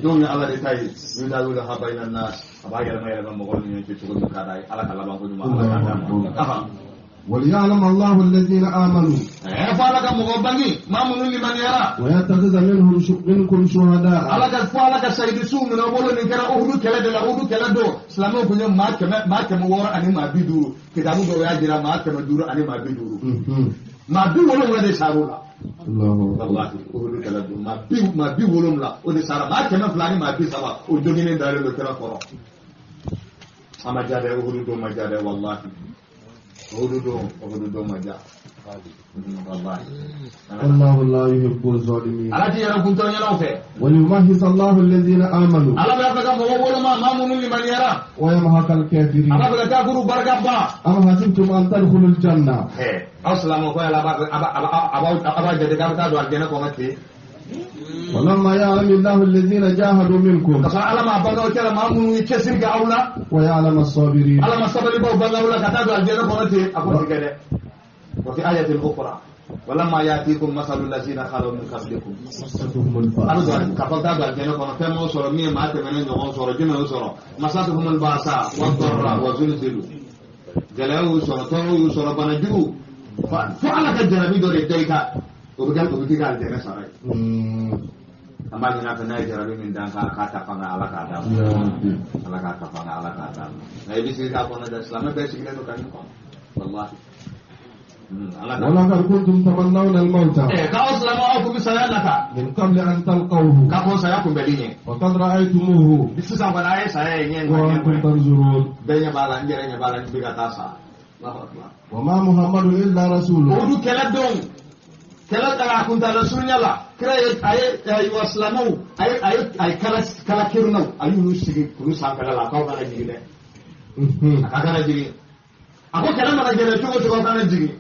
don ye ala de ta ye yudawiluha bayna nas a b'a yɛlɛma yɛlɛma mɔgɔw ni ɲɔgɔn cɛ cogo min ka d'a ye ala ka laban ko ɲuman ala k'a d'a ma. وليعلم الله الذين آمنوا فعلك مغبني ما من لمن يرى ويتخذ منهم منكم شهداء على فعلك سيد سو من أقول إن كان أهدو كلا دلا أهدو كلا دو سلامو كنيا ما كم وراء أني ما بيدورو كتابو دو يا جرا ما كم دورو أني ما بيدورو ما بي ولوم لا سارولا الله والله أهدو كلا دو ما بي ولوم لا ودي سارا ما كم فلاني ما بي سوا ودونين داري لو كلا فرا أما جاد أهدو دو ما جاد والله أهدو ما جاء والله الله لا يحب الظالمين على جيران كنت يلوفه وليمحص الله الذين آمنوا على ما يبقى مغول ما مامون لمن يرى ويمحق الكافرين على بقى كافر بركة با أم حسبتم أن تدخلوا الجنة أصلا ما قال أبا جدك أبا دوار جنة قمتي ولما يعلم الله الذين جاهدوا منكم على ما بقى وكلا مامون يكسر كأولا ويعلم الصابرين على ما الصبر بقى ولا كتاب الجنة قمتي أقول كده وفي آية أخرى ولما يأتيكم مثل الذين خلوا من قبلكم مستهم البأساء كفلت الجنة قمت ما صار مية ما تمنين جوان صار جنة صار مستهم البأساء والضراء وزلزلوا جلوا صار طروا صار بنجوا فعلك الجنة دور الديكا وبقال وبتيجي على الجنة صار أما جنا فينا جربي من دان كاتا فنا على كاتا على كاتا فنا على كاتا لا يبي سيرك أبونا ده إسلام بس كده تو كان والله ولقد كنتم تمنون الموت من قبل أن تلقوه وقد رأيتموه وأنتم تنظرون وما محمد إلا رسول. Kira ye a ye ayiwa silamɛw a ye kala kerinnaw a y'olu sigi kulu sanfɛla la k'aw kana jigin dɛ. A kana jigin. A ko kɛlɛ mana gɛlɛya cogo o cogo aw kana jigin.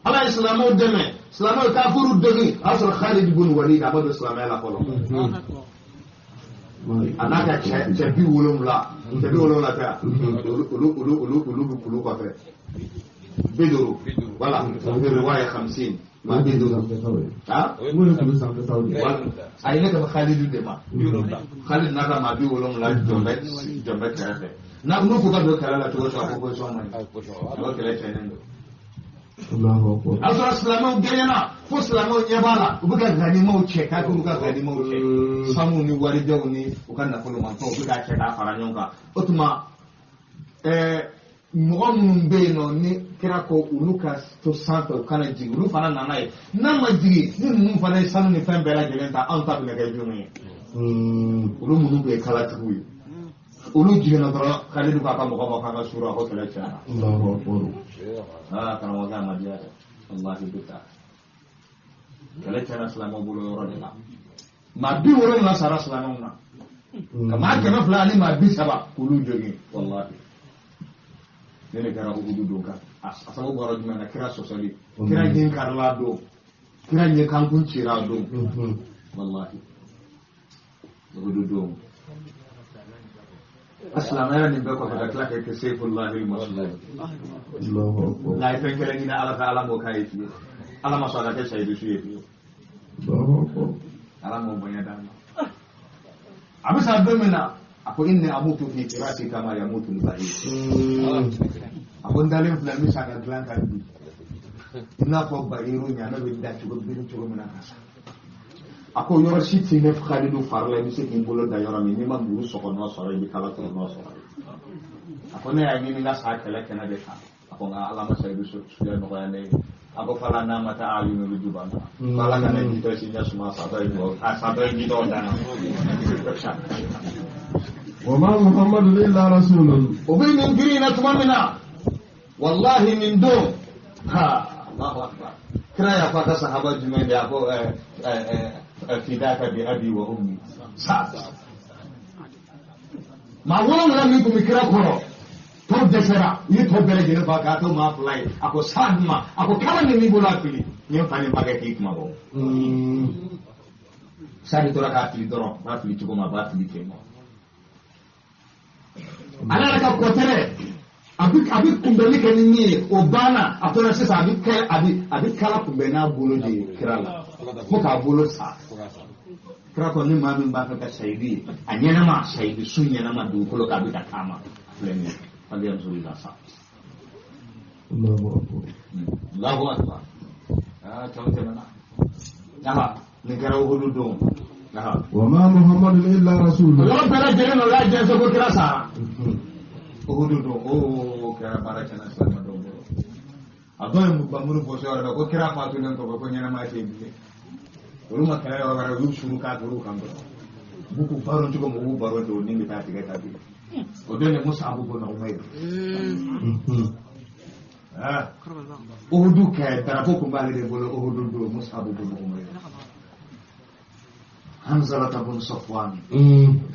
Ala ye silamɛw dɛmɛ, silamɛw ye kafiriw degun. A y'a sɔrɔ Khalid bun Walid a ma don silamɛya la fɔlɔ. A n'a ka cɛ 70, cɛ 70 tɛ yan, olu bɛ kulu kɔfɛ. 50, voilà, riwaya 50 maa 50. Ha? A ye ne ka Khalid de ma. Khalid n'a ka maa 70 jɔn bɛ kɛrɛfɛ. N'u ko ka don kɛlɛ la cogo o cogo, a ko position man ɲi. A ko kɛlɛ tiɲɛnen don. A sɔrɔ silamɛw gɛɲɛna fo silamɛw ɲɛ b'a la, u bɛ ka ganimaw cɛ, kafiriw ka ganimaw cɛ, sanu ni warijɛw ni u ka nafolomafɛnw, u bɛ k'a cɛ k'a fara ɲɔgɔn kan. O tuma mɔgɔ minnu bɛ yen nɔ ni kira ko olu ka to sanfɛ, u kana jigin, olu fana nana ye n'a ma jigin ni ninnu fana ye sanu ni fɛn bɛɛ lajɛlen ta, anw ta bɛna kɛ jumɛn ye? Olu minnu bɛ ye kalatigiw ye, olu jiginna dɔrɔn Khalidu k'a ka mɔgɔ ma k'an ka suru, a ko kɛlɛ cayara. Aa karamɔgɔkɛ, a ma diya dɛ, walahi bɛ taa kɛlɛ cayara silamɛw bolo yɔrɔ de la. Maa 70 sara silamɛw na, ka maa 200 ani maa 30 k'olu jogin. Walahi ne de kɛra Uhudu don kan. A sababu bɔra jumɛn na? Kira sɔsɔli, kira ɲin karila don, kira ɲɛ kankun cira don. Walahi Uhudu don a silamɛya nin bɛɛ kɔfɛ ka tila ka kɛ Seyfullahi Maslul. Nka a ye fɛn kelen ɲini Ala fɛ, Ala m'o k'a ye fiyewu. Ala ma sɔn a ka kɛ sayidu su ye fiyewu. Ala m'o bonya d'a ma. A bɛ sa don min na, a ko inni amutu fi firasi kama yamutu al-ba'ir. A ko n dalen filɛ, n bɛ sa ka dilan kan bi i n'a fɔ bayiru ɲaamɛ bɛ da cogo biri cogo min na ka sa. A ko yɔrɔ si tɛ ne Khalidu fari la i bɛ se k'i bolo da yɔrɔ min n'i ma muru sɔgɔ nɔ sɔrɔ, i bɛ kala turu nɔ sɔrɔ. A ko ne y'a ɲini n ka sa kɛlɛ kɛnɛ de kan. A ko nka Ala ma sayidu suya nɔgɔya ne ye. A ko fala n'a ma taa ayunu bɛ juba na ko Ala kana jitɔ si ɲɛ suma satɔ ye dugawu a satɔ ye jitɔ dan na. Wa ma Muhammadu illa rasulun. O bɛ nin girin na tuma min na, walahi nin don, ha, Allahu akbar, kira y'a fɔ a ka sahaba jumɛn de, a ko fidaka bi abi wa ummi. Sa maa 7 min tun bɛ kira kɔrɔ, tɔ dɛsɛra, u ye tɔ bɛɛ lajɛlen fa k'a to maa 2 ye. A ko Saad ma, a ko kala min b'i bolo a fili, n ye n fa ni n bakɛ k'i kuma bɔ. Saadi tora k'a fili dɔrɔn, a b'a fili cogo min a b'a fili ten nɔ. Ale yɛrɛ ka kɔtɛrɛ a bɛ kunbɛnli kɛ ni min ye, o banna. A tora sisan a bɛ kala kunbɛn n'a bolo de ye kira la fo k'a bolo sa. Kira ko ni maa min b'a fɛ ka sayidu ye a ɲɛnama, sayidu su ɲɛnama dugukolo kan, a bɛ ka taama, a filɛ nin ye, fali yanzuru ila sa. Allahu akbar. Aa cɛw tɛmɛna. Aha, nin kɛra Uhudu don. Wa ma Muhammadu illa rasulun. O yɔrɔ bɛɛ lajɛlen na, o y'a jɛnsɛn ko kira sara. Uhudu don, o kɛra baara tiɲɛna silamɛ dɔw bolo. A dɔw ye bamuru bɔsi yɔrɔ dɔ ko kira fatulen kɔfɛ ko ɲɛnamaya tɛ yen bilen. Olu ma kɛlɛ yɔrɔ wɛrɛ, u y'u suru kafiriw kan dɔrɔn. U b'u k'u baro cogo min, u b'u baro ten, o ni bɛ taa tigɛ ka bin. O don de Musabu bun Umayr. Uhudu kɛ darapo tun b'ale de bolo Uhudu don, Musabu bun Umayr. Hanzalata bun Safwan,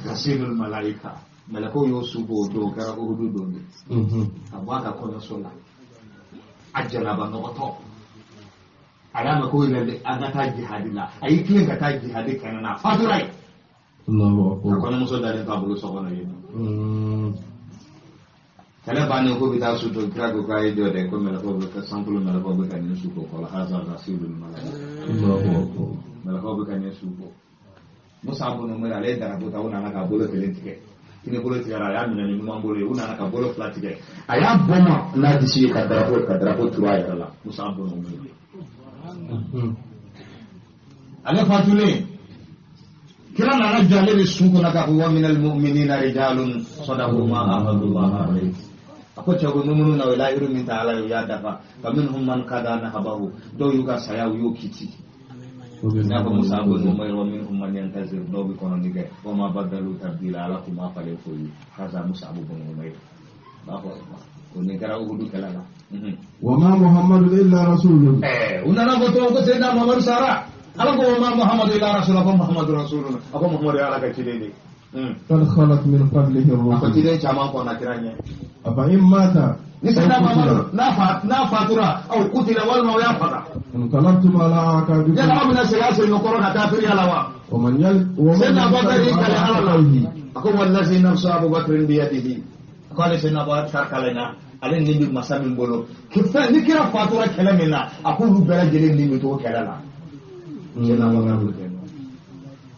Ghasilul Malaika, mɛlɛkɛw y'o su b'o don, o kɛra Uhudu don de. Ka bɔ a ka kɔɲɔso la, a jalaba nɔgɔtɔ, a y'a mɛn ko yɛrɛ an ka taa jihadi la, a y'i tilen ka taa jihadi kɛnɛ na, a fatura yen. Ka kɔɲɔmuso dalen to a bolo so kɔnɔ yen nɔ. Kɛlɛ bannen ko bɛ taa su to, kira ko k'a ye jɔ dɛ, ko mɛlɛkɛw bɛ ka sankolo mɛlɛkɛw bɛ ka nin su ko fɔlɔ, haza ghasilul malaika. Mɛlɛkɛw bɛ ka nin su ko. Musa bun Umayr ale ye darapo ta, u nana ka bolo kelen tigɛ. Kini bolo tigɛra, a y'a minɛ ni numan bolo ye, u nana ka bolo 2 tigɛ. A y'a bɔn n'a disi ye ka darapo turu a yɛrɛ la. Musa bun Umayr. Ale fatulen, kira nana jɔ ale de sun kɔnɔ k'a fɔ wa minal mu'minina rijalun sadaqu ma ahadullah alayhi. A ko cɛ ko minnu na o ye layiru min ta Ala ye, o y'a dafa. Fa minhum man qada nahbahu, dɔw y'u ka saya u y'o kiti. N'a fɔ Musa bun Umayr wa minhum man yantazir, dɔw bɛ kɔnɔni kɛ, wa ma badalu tabdila, Ala k'u ma falen foyi ye. Haza Musa bun Umayr. B'a fɔ o nin kɛra Uhudu kɛlɛ la. Wa ma Muhammadu illa rasulun. U nana fɔ tɔgɔ ko Seyidina Muhammadu sara. Ala ko ma Muhammadu illa rasul ko Muhammadu rasulun a ko Muhammadu ala ka ciden de قد خلت من قبله a ko الرسل ciden caman kɔnna kira ɲɛ أفإن مات ni أو seyidina Muhammadu قتل n'a fatura aw kutila walima o y'a faga انقلبتم على أعقابكم yala aw bɛna segin a sen kɔrɔ ka taa firiya la wa ومن يل ومن سيدنا أبو بكر ينقلب قال على على الله عقبيه أقول والذي نفس أبو بكر بيده قال سيدنا أبو بكر كلنا ale ni bɛ masa min bolo fɛn ni kira fatura kɛlɛ min na a k'olu bɛɛ lajɛlen ni bɛ to kɛlɛ la seyidina Abu Bakr ko ten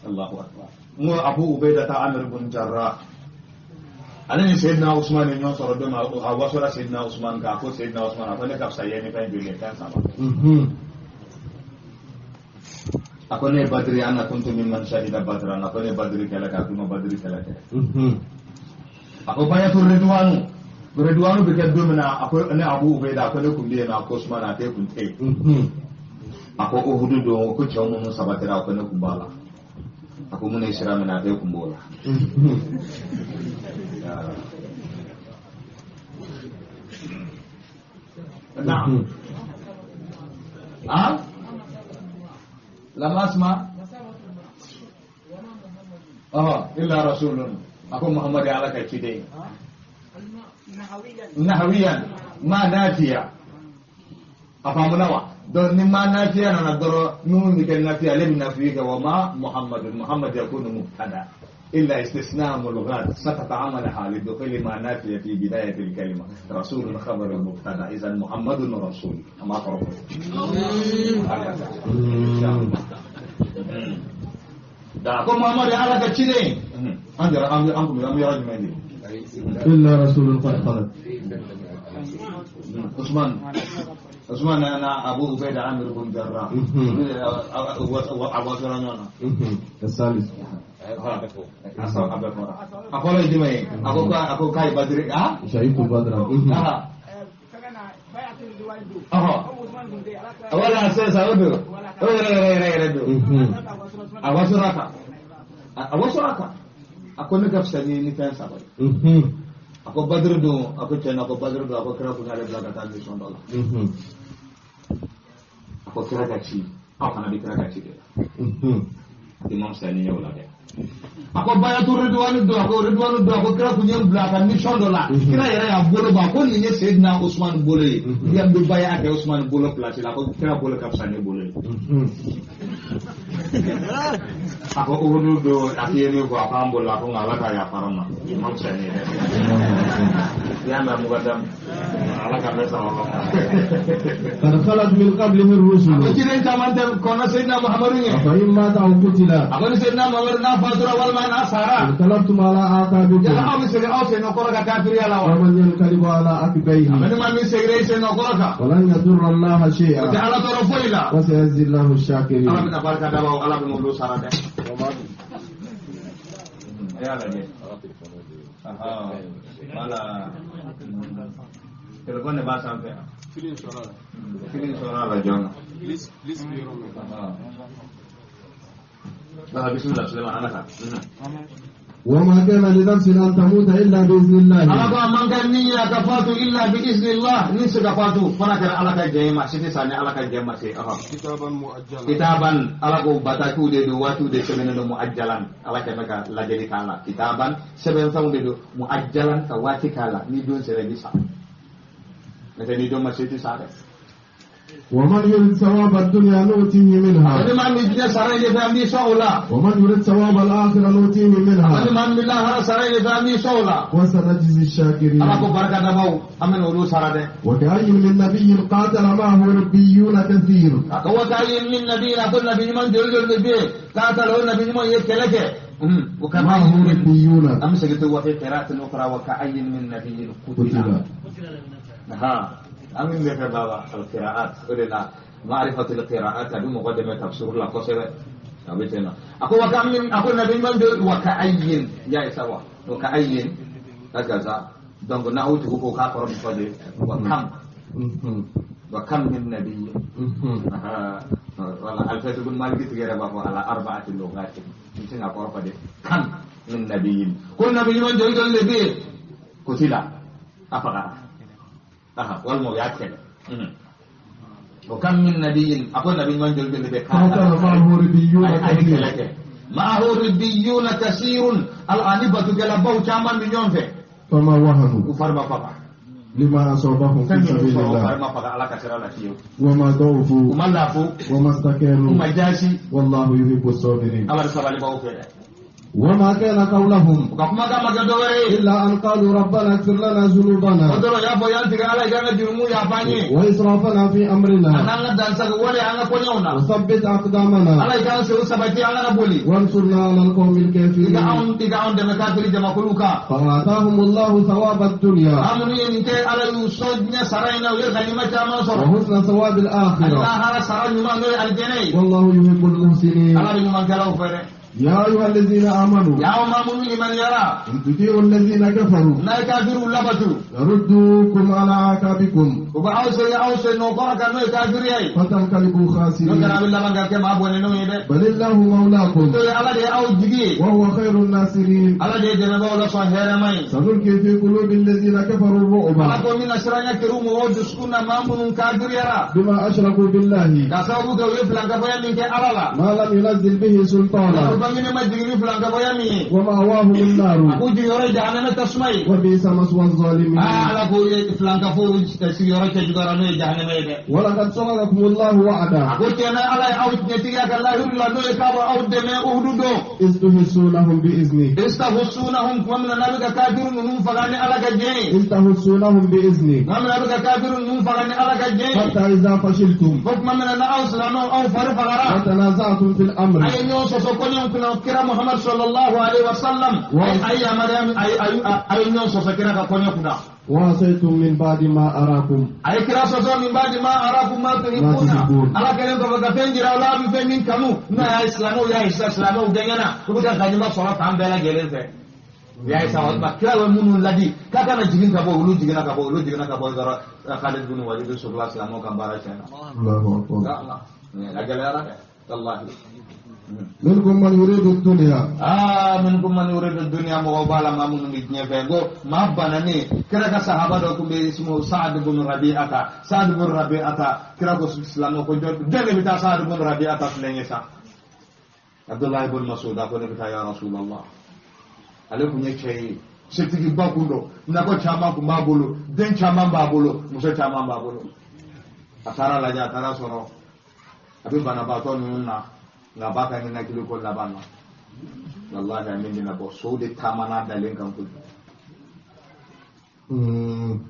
Allahu akbar n ko Abu Ubayda ta Amir bin Jarrah ale ni Seyidina Usman ye ɲɔgɔn sɔrɔ don min a wasola Seyidina Usman kan a ko Seyidina Usman a ko ne ka fisa ye ni fɛn joli ye fɛn saba a ko ne ye Badiri ana kuntu mimman shahida Badran a ko ne ye Badiri kɛlɛ kɛ a ko i ma Badiri kɛlɛ kɛ a ko bayatu Ridwanu bɛ kɛ don min na a ko ne Abu Ubayda a ko ne kun bɛ yen nɔ a ko Usman a t'e kun tɛ yen a ko Uhudu don ko cɛw minnu sabatira a ko ne kun b'a la a ko mun ye sira minɛ a t'e kun b'o la naam ah lam asma illa rasulun a ko Muhammad ala ka ciden nahawiyan ma nafiya a faamuna wa donc ni ma nafiya nana dɔrɔn minnu bɛ kɛ nafiya ale bɛ nafiya kɛ wa ma Muhammadun Muhammad yakunu mubtada illa istisna mulghat sakata amalaha lidukhuli ma nafiya fi bidayati al-kalima rasulun khabaru mubtada idhan Muhammadun rasul ama kɔrɔ fɔ da ko Muhammad ala ka ciden an jara an kun bɛ an bɛ yɔrɔ jumɛn de إلا رسول قد خلت Usman أنا أبو عبيدة عامر بن جراح الثالث أقول يا أقول كاي بدري شهيد بدر ولا أساس أودو أوسرك أقول لك أفسدني نفهم سبب ako Badru don ako cɛ na ako Badru don ako kira kun y'ale bila ka taa mission dɔ la ako kira ka ci aw fana bɛ kira ka ci de la imam sani ye o la dɛ ako bayatu Ridwanu don ako Ridwanu don ako kira kun ye n bila ka mission dɔ la kira yɛrɛ y'a bolo bɔ a ko nin ye Seyidina Usman bolo ye yan bɛ baya kɛ Usman bolo place la ako kira bolo ka fisa ne bolo ye a ko Uhudu don a k'i ye min fɔ a k'an bolo a ko nka ala ka yafara ma imam sani ye dɛ y'a mɛn mukadam ala ka bɛɛ sababa ma. قد خلت من قبله الرسل a ko ciden caman tɛ kɔnɔ Seyidina Muhammadu ɲɛ أفإن مات أو قتل a ko ni Seyidina Muhammadu n'a fatura walima n'a sara انقلبتم على أعقابكم yala aw bɛ segin aw sen kɔrɔ ka kafiriya la wa ومن ينقلب على a عقبيه ko ni maa min seginna i sen kɔrɔ kan ولن يضر الله o tɛ شيئا ala tɔɔrɔ foyi la وسيجزي الله ala الشاكرين bɛna barika da baw ala bɛna olu sara dɛ. A y'a lajɛ. Wala téléphone de b'a sanfɛ. Fili sɔrɔ la. Fili sɔrɔ a la joona. Lisi bɛ yɔrɔ min. Bala bisimila Suleiman ala ka. وما كان لنفس أن تموت إلا بإذن الله Ala ko a man kan ni ya ka fatu illa bi iznillah ni se ka fatu fana kɛra ala ka jɛn ma si tɛ sa ni ala ka jɛn ma se. Kitaban muajjalan. Kitaban ala ko batakiw de don waatiw de sɛbɛnnen don muajjalan ala kɛmɛ ka lajɛli k'a la kitaban sɛbɛn fɛnw de don muajjalan ka waati k'a la ni don sera i bɛ sa n'o tɛ ni don ma se i tɛ sa dɛ. ومن يريد ثواب الدنيا نؤتيه منها ni maa min diɲɛ sara ye fɛ an b'i sɔn o la ومن يريد ثواب الآخرة نؤتيه ni منها maa min bɛ lahara sara ye fɛ an b'i sɔn o la وسنجزي الشاكرين ala ko barika dabaw an bɛna olu sara dɛ. وكأي من نبي قاتل معه ربيون كثير a ko wa min nabi a ko nabi ɲuman joli joli de bɛ yen k'a ta la o nabi ɲuman ye kɛlɛ kɛ. معه ربيون an bɛ segin to wa fi qira'atin ukhra wa ka'ayyin min nabiyyin qutila. قتل ها أمين بك بابا القراءات قلنا معرفة القراءات أبي مقدمة تفسير الله قصيرة أبيتنا أقول وكم من أقول نبي من دول وكأين يا سوا وكأين هكذا دونك نعود هو كافر بفضل وكم وكم من نبي ولا ألفت بن مالك تغير بابا على أربعة لغات يمكن أقول فدي كم من نبي كل نبي من دول دول نبي قتل أفغان walima o y'a kɛlɛ O kam min nabiyin a ko nabi ɲuman joli joli bɛ قاتل معه ربيون كثير معه ربيون كثير ani batukɛlabaw caman bɛ ɲɔgɔn fɛ فما وهنوا u fari ma faga لما أصابهم في fɛn minnu سبيل sɔrɔ u الله fari ma faga ala ka sira la fiyewu وما u ضعفوا ma lafu وما u استكانوا ma jaasi والله يحب الصابرين ala bɛ sabalibaw fɛ dɛ وما كان قولهم u ka kumakan ma kɛ dɔ wɛrɛ ye إلا أن قالوا ربنا اغفر لنا o ذنوبنا dɔrɔn y'a fɔ y'an tigɛ ala y'an ka jurumu yafa an ye وإسرافنا في a أمرنا n'an ka dansago wale an ka kɔɲɔw na وثبت أقدامنا ala i k'an senw sabati an kana boli وانصرنا على القوم i ka الكافرين anw i ka anw dɛmɛ kafiri jamakulu kan فآتاهم الله ثواب الدنيا an minnu ye nin kɛ ala y'u sɔn diɲɛ sara in na u ye ganima caman sɔrɔ وحسن ثواب ani الآخرة lahara sara ɲuman n'o ye alijɛnɛ ye والله يحب المحسنين ala bɛ ɲumankɛlaw fɛ dɛ يا أيها الذين آمنوا y'aw maa minnu limaniyara إن تطيعوا الذين كفروا n'a ye kafiriw labatu يردوكم على أعقابكم u bɛ aw segin aw sen nɔ kɔrɔ kan n'o ye kafiriya ye فتنقلبوا n'o kɛra a خاسرين bɛ laban ka kɛ maa bɔnɛnenw ye dɛ بل الله مولاكم n'o ye ala de ye aw jigi ye وهو خير الناصرين ala de ye dɛmɛbaaw la sɔn hɛrɛma ye سنلقي في قلوب الذين كفروا ala الرعب ko min na siranya kɛr'u mɔgɔw dusukun na maa minnu kafiriyara بما أشركوا بالله ka sababu kɛ u ye filankafoya min kɛ ala la ما لم ينزل به سلطانا o bangene ma jigin ni filankafoya min ye ومأواهم a النار k'u jigiyɔrɔ ye jahanama tasuma ye وبئس مثوى الظالمين aa ala ko ye filankafow sigiyɔrɔ cɛjuguyara n'o ye jahanama ye dɛ ولقد صدقكم الله a وعدا ko tiɲɛ na ala ye aw tiɲɛtigiya ka lahiru la n'o ye k'a bɔ aw dɛmɛ uhudu don إذ تحسونهم بإذنه istahussunahum tuma min na n'a bɛ ka kafiru ninnu faga ni ala ka diɲɛ ye إذ تحسونهم بإذنه tuma min na a bɛ ka kafiru ninnu faga ni ala ka diɲɛ ye حتى إذا فشلتم fo tuma min na n'aw silamɛw aw fari fagara وتنازعتم في الأمر a ye ɲɔgɔn sɔsɔ kɔɲɔw kunna kira muhammad sallallahu alaihi wa sallam a ye yamaruya a ye ɲɔgɔn sɔsɔ kira ka kɔɲɔ kunna وعصيتم من بعد ما أراكم a ye kira sɔsɔ min b'a di ma arakum ma tuhibbuna ala kɛlen kɔfɛ ka fɛn jira aw la a bɛ fɛn min kanu n'a y'a silamɛw y'a ye silamɛw gɛngɛnna u bɛ ka ganima sɔrɔ fan bɛɛ lajɛlen fɛ u y'a ye sa o tuma kira bɛ minnu ladi k'a kana jigin ka bɔ olu jiginna ka bɔ olu jiginna ka bɔ dɔrɔn Khalid bin Walid sɔrɔla silamɛw ka baara tiɲɛna الله أكبر nka ala a gɛlɛyara dɛ walahi. منكم من يريد الدنيا aa minkum man yuridu dunya mɔgɔw b'a la maa minnu bɛ diɲɛ fɛ ko maa bananen kira ka sahaba dɔ tun bɛ ismu Saad bun Rabi'ata Saad bun Rabi'ata kira ko silamɛ ko jɔn de bɛ taa Saad bun Rabi'ata filɛ n ye sa Abdullahi bun Mas'ud a ko ne bɛ taa ya Rasulallah ale tun ye cɛ ye setigiba kun don nakɔ caman kun b'a bolo den caman b'a bolo muso caman b'a bolo a taara lajɛ a taara sɔrɔ a bɛ banabaatɔ ninnu na nka a b'a ka ninakili ko laban na wallahi a min bɛna bɔ sow de taamana dalen kan kojugu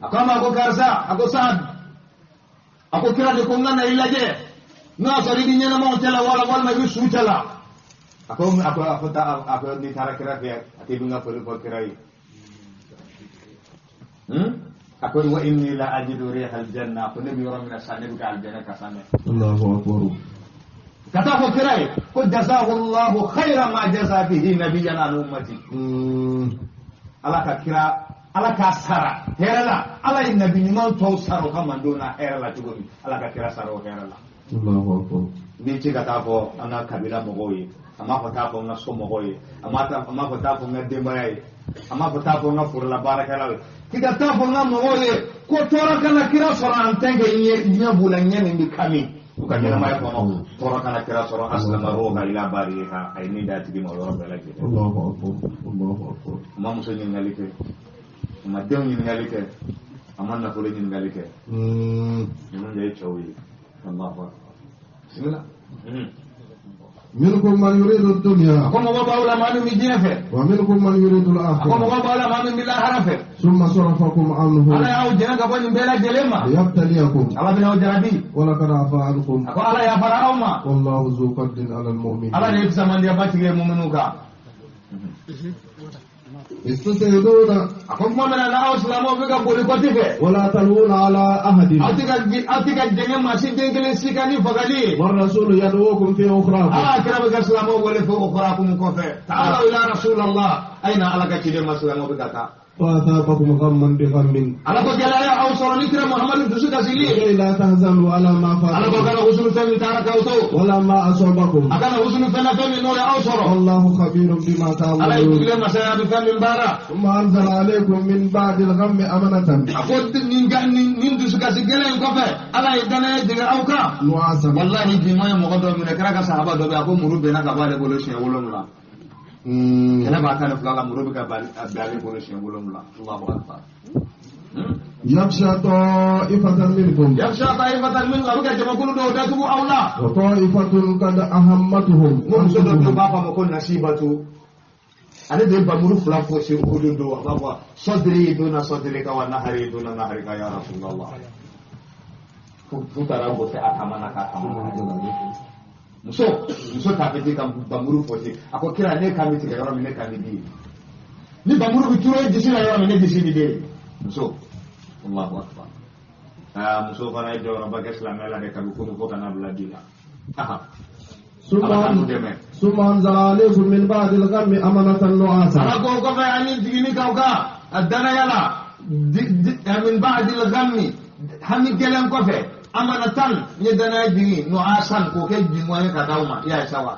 a ko a ma ko karisa a ko Saad a ko kira de ko n ka na i lajɛ n'o y'a sɔrɔ i bɛ ɲɛnamaw cɛ la wala walima i bɛ su cɛ la a ko a ko a ko taa a ko n'i taara kira fɛ a k'i bɛ n ka foli fɔ kira ye a ko wa inni la ajidu riha aljanna a ko ne bɛ yɔrɔ min na sisan ne bɛ ka alijana kasa mɛn الله أكبر ka taa fɔ kira ye ko jazahu llahu khayra ma jaza bihi nabiyyan an ummati ala ka kira ala k'a sara hɛrɛ la ala ye nabi ɲuman tɔw sara o ka mandenw na hɛrɛ la cogo min ala ka kira sara o hɛrɛ la الله أكبر n b'i ci ka taa fɔ an ka kabila mɔgɔw ye a m'a fɔ taa fɔ n ka so mɔgɔw ye a m'a fɔ taa fɔ n ka denbaya ye a m'a fɔ taa fɔ n ka forola baarakɛlaw ye k'i ka taa fɔ n ka mɔgɔw ye ko tɔɔrɔ kana kira sɔrɔ en tant que ɲɛ b'u la ɲɛ min bɛ kami u ka ɲɛnamaya kɔnɔ tɔɔrɔ kana kira sɔrɔ asilama roha ila bariha a ye min d'a tigi ma o yɔrɔ bɛɛ lajɛlen الله أكبر الله أكبر a ma muso ɲininkali kɛ a ma denw ɲininkali kɛ a ma nafolo ɲininkali kɛ ninnu de ye cɛw ye Allahu akbar bisimila منكم من يريد الدنيا a ko mɔgɔ b'aw la maa min bɛ diɲɛ fɛ ومنكم من يريد a ko الآخرة mɔgɔ b'aw la maa min bɛ lahara fɛ ثم صرفكم عنه ala y'aw jɛnɛ ka bɔ nin bɛɛ lajɛlen ma ليبتليكم ala bɛna aw jarabi ولقد عفا عنكم a ko ala yafara aw ma والله ذو فضل على المؤمنين ala de ye fisamandiyaba tigi ye muminu kan إذ a ko tuma min na n'aw silamɛw bɛ ka boli kɔti fɛ ولا تلوون على أحد aw tɛ ka jɛngɛ maa si den kelen si kan ni fagali ye والرسول يدعوكم في أخراكم ala kira bɛ ka silamɛw wele fo o kɔrɔ kun kɔfɛ ta'alaw ila rasulallah a ye na ala ka ciden ma silamɛw bɛ ka taa وأثابكم غما بغم Ala ko gɛlɛya aw sɔrɔ ni kira Muhammadu dusu kasili ye. لكي لا تحزنوا على ما Ala ko فاتكم kana husunu fɛn min taara k'aw to. ولا ما أصابكم A kana husunu fɛn na fɛn min n'o ye aw sɔrɔ. والله خبير بما Ala ye تعملون dugulen masaya bɛ fɛn min baara. ثم أنزل عليكم من بعد الغم أمنة A ko nin ga nin nin dusukasi gɛlɛn in kɔfɛ Ala ye danaya jigin aw kan. نعاسا Walahi jima ye mɔgɔ dɔ minɛ kira ka sahaba dɔ bɛ yen a ko muru benna ka bɔ ale bolo siɲɛ 7. Kɛlɛ b'a 12 la muru bɛ ka bali a bɛn ale bolo siɲɛ 7. Allahu akbar. يخشى طائفة منكم Yakhsha ta'ifatan minkum a bɛ ka jamakulu dɔw datugu aw la. وطائفة قد أهمتهم N ko muso dɔ bɛ yen u b'a fɔ a ma ko nasibatu. Ale de ye bamuru 2 fosi Uhudu don a b'a fɔ sɔdiri donna sɔdiri ka wa nahari donna nahari ka ya Rasulallah. F'u taara gosi a kama na k'a kama. Muso ta bɛ di ka bamuru fosi a ko kira ne kan bɛ tigɛ yɔrɔ min ne kan bɛ di ni bamuru bɛ turu e disi la yɔrɔ min ne disi bɛ di muso Allahu akbar. Aa muso fana ye jɔyɔrɔba kɛ silamɛya la dɛ kabi kunu fo ka n'a bila bi la. Aha. Ala k'an dɛmɛ. ثم أنزل عليكم من بعد الغم أمنة نعاسا Ala ko kɔfɛ ani jiginni k'aw kan a danaya la min ba'di al-ghammi hami gɛlɛn kɔfɛ amanatan n ye danaya jigin nu'asan k'o kɛ jingɔn ye ka d'aw ma i y'a ye sa wa.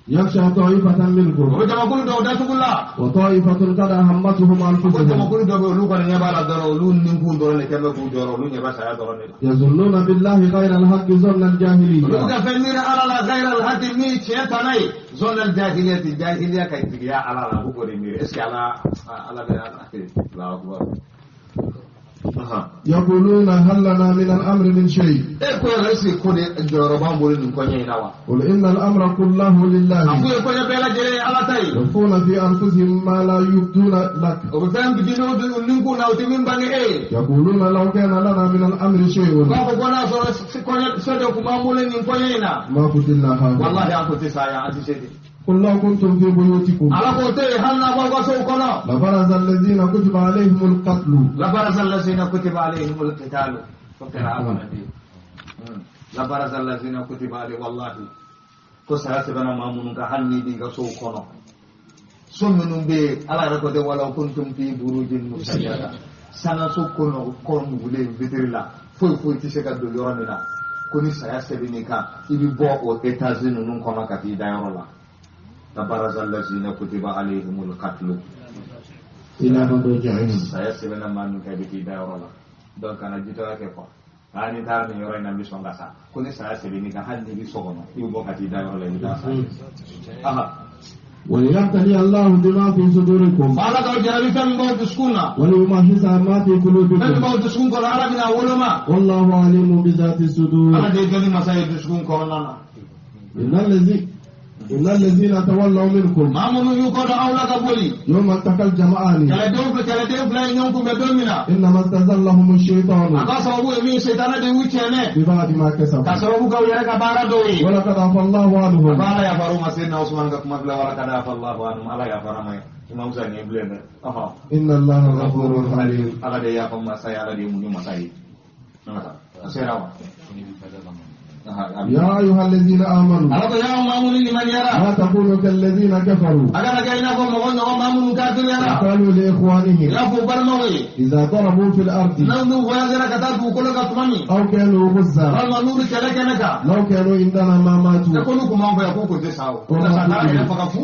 يخشى طائفة O منكم bɛ jamakulu dɔw datugu la. وطائفة قد أهمتهم Ko أنفسهم jamakulu dɔ bɛ yen olu kɔni ɲɛ b'a la dɔrɔn olu ninkun dɔrɔn de kɛ bɛ k'u jɔyɔrɔ olu ɲɛ bɛ saya dɔrɔn de la. يظنون بالله غير الحق ظن Olu bɛ الجاهلية ka fɛn miiri Ala la ghayra al-haqqi min tiɲɛ tana ye zɔnna al-jahiliyyati jahiliya ka jigiya Ala la u b'o de miiri est ce que Ala Ala bɛ Ala Allahu akbar. يقولون هل لنا من الأمر من شيء E ko yɛrɛ est ce que ko de jɔyɔrɔ b'an bolo nin kɔɲɛ in na wa? قل إن الأمر كله A f'u لله ye kɔɲɛ bɛɛ lajɛlen ye Ala ta ye. يخفون في أنفسهم ما لا يبدون لك O bɛ fɛn fitinin ninkun na o tɛ min bange e ye. يقولون لو كان لنا من الأمر شيء U b'a fɔ ko n'a sɔrɔ kɔɲɛ so de tun b'an bolo nin kɔɲɛ in na. ما قتلنا هذا Walahi an kun tɛ sa yan an tɛ se de. قل لو كنتم في بيوتكم Ala k'o tɛ yen hali n'a b'aw ka sow kɔnɔ. لبرز الذين كتب عليهم القتل لبرز الذين كتب عليهم القتال فقراءة النبي لبرز الذين كتب عليه والله ko saya sɛbɛnna maa minnu kan hali n'i b'i ka sow kɔnɔ so minnu bɛ yen ala yɛrɛ ko tɛ walaw kuntum fi burujin musayyada sangaso kɔnɔ kɔ nugulen vitiri la foyi foyi tɛ se ka don yɔrɔ min na ko ni saya sɛbɛnn'i kan i bɛ bɔ o étage ninnu kɔnɔ ka t'i da yɔrɔ la labaraza allazina kutiba alayhimul qatlu إلى مضاجعهم saya sɛbɛnna maa min kan i bɛ t'i da yɔrɔ la donc kana jitɔya kɛ quoi aa ni taara nin yɔrɔ in na n bɛ sɔn ka sa ko ni saya sɛbɛnn'i kan hali n'i bɛ so kɔnɔ i bɛ bɔ ka t'i da yɔrɔ la i bɛ taa sa aha وليبتلي الله بما في صدوركم Ala k'aw jarabi fɛn min b'aw dusukun na وليمحص ما في fɛn min قلوبكم b'aw dusukun kɔnɔ Ala bɛna woloma والله عليم بذات الصدور Ala de ye dɔnni masa ye dusukun kɔnɔna na إن الذين تولوا منكم maa minnu y'u kɔ don aw la ka boli يوم التقى الجمعان kɛlɛden fila ye ɲɔgɔn kunbɛn don min na إنما استزلهم a الشيطان ka sababu ye min ye sitana de y'u cɛnɛ ببعض ما ka كسبوا sababu k'aw yɛrɛ ka baara dɔw ye ولقد عفى الله عنهم a ko Ala yafar'u ma Seydina Usman ka kuma filɛ wala kad afa Allahu anhum Ala yafara ma ye Imam Musa nin ye bilen dɛ ɔhɔ إن الله غفور حليم Ala de ye yafa masa ye Ala de ye muɲu masa ye an ka taa a sera wa Aha, a bɛ- يا أيها الذين آمنوا Ala ko yaa maa minnu limaniyara لا تكونوا كالذين كفروا a kana kɛ i n'a fɔ mɔgɔ ɲɔgɔn maa minnu kafiriyara وقالوا i لإخوانهم n'a fɔ u balimaw ye إذا ضربوا في الأرض n'aw n'u voyagera ka taa dugukolo kan tuma min أو كانوا غزا walima n'u bɛ kɛlɛ kɛnɛ kan لو كانوا عندنا ما e ماتوا ko n'u kun b'an fɛ yan k'u kun tɛ sa o Ko sa ma taara kutilu. yɛrɛ faga fu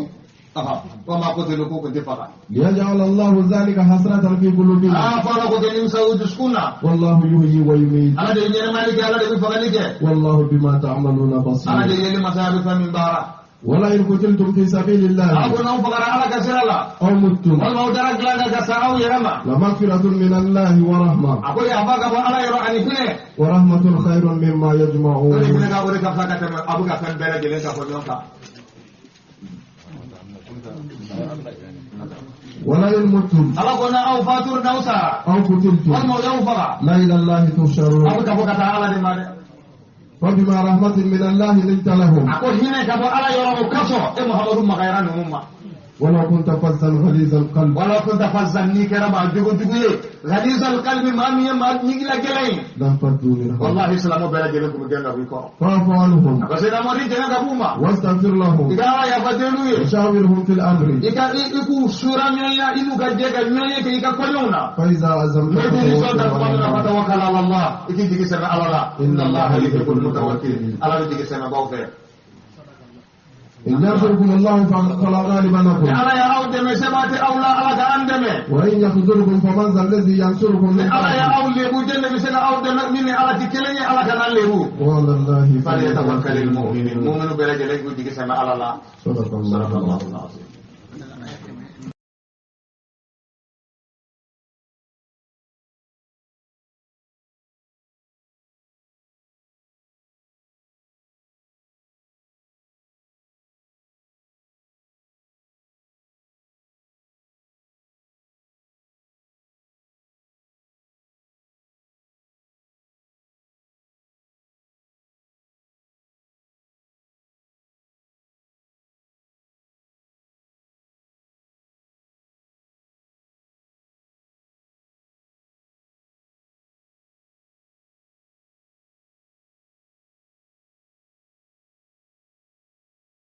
aha ko ma kutilu k'u kun tɛ faga ليجعل الله ذلك حسرة في قلوبهم aa fɔ Ala ko kɛ nimisa u dusukun na والله يحيي ويميت Ala de ye ɲɛnɛmali kɛ Ala de bɛ fagali kɛ والله بما تعملون Ala de بصير ye yeli masa a bɛ fɛn min baara ولئن قتلتم في سبيل Ala الله ko n'aw fagara Ala ka sira la أو متم walima aw dara dilan kan ka sa aw yɛrɛ ma لمغفرة من الله ورحمة a ko yafa ka bɔ Ala yɔrɔ ani hinɛ ورحمة خير مما o de يجمعون hinɛ ka o de ka fisa ka tɛmɛ a bɛ ka fɛn bɛɛ lajɛlen ta fɔ ɲɔgɔn kan ولئن متم Ala ko n'aw fatura n'aw sara أو قتلتم walima u y'aw faga لا إلى الله aw bɛ تحشرون ka bɔ ka taa Ala de ma dɛ فبما رحمة من الله لنت لهم a ko hinɛ ka bɔ Ala yɔrɔ o kasɔn e Muhamadu magayara ninnu ma ولو كنت فظا غليظ القلب Wala kunta fazzan, n'i kɛra maa jogojugu ye, ghalizal qalbi, maa min ye maa ɲigila gɛlɛn ye. لانفضوا من حولك. Wallahi, silamɛ bɛɛ lajɛlen tun bɛ gɛn ka bɔ i kɔrɔ. فاعف عنهم A ka se ka mɔri jɛngɛ ka b'u ma. واستغفر I لهم ka Ala yafa deli ye. وشاورهم في الأمر. I ka i k'u sura ɲɔgɔnya, i n'u ka jɛ ka ɲɔgɔn ye kɛ i ka kɔɲɔw na. فإذا عزمت Ne tɛ nisɔn ta فتوكل tuma على min na, الله. fatawakkal ala Allah, i k'i jigi sɛmɛ Ala la. Inna Allaha yuhibbul mutawakkilin, Ala bɛ jigi sɛmɛbaw fɛ. إن ينصركم الله فلا غالب Ni لكم. Ala y'aw dɛmɛ, seba tɛ aw la, Ala ka an dɛmɛ. وإن يخذلكم فمن ذا الذي ينصركم Ni من Ala بعده. y'aw lebu, jɛn de bɛ se ka aw dɛmɛ min ni Ala tɛ kelen ye? Ala kana lebu. وعلى الله Falyatawakkalil mu'minun, mu'minu bɛɛ lajɛlen k'u jigi sɛmɛ Ala la. صدق الله. Sadaqallahu al-azim.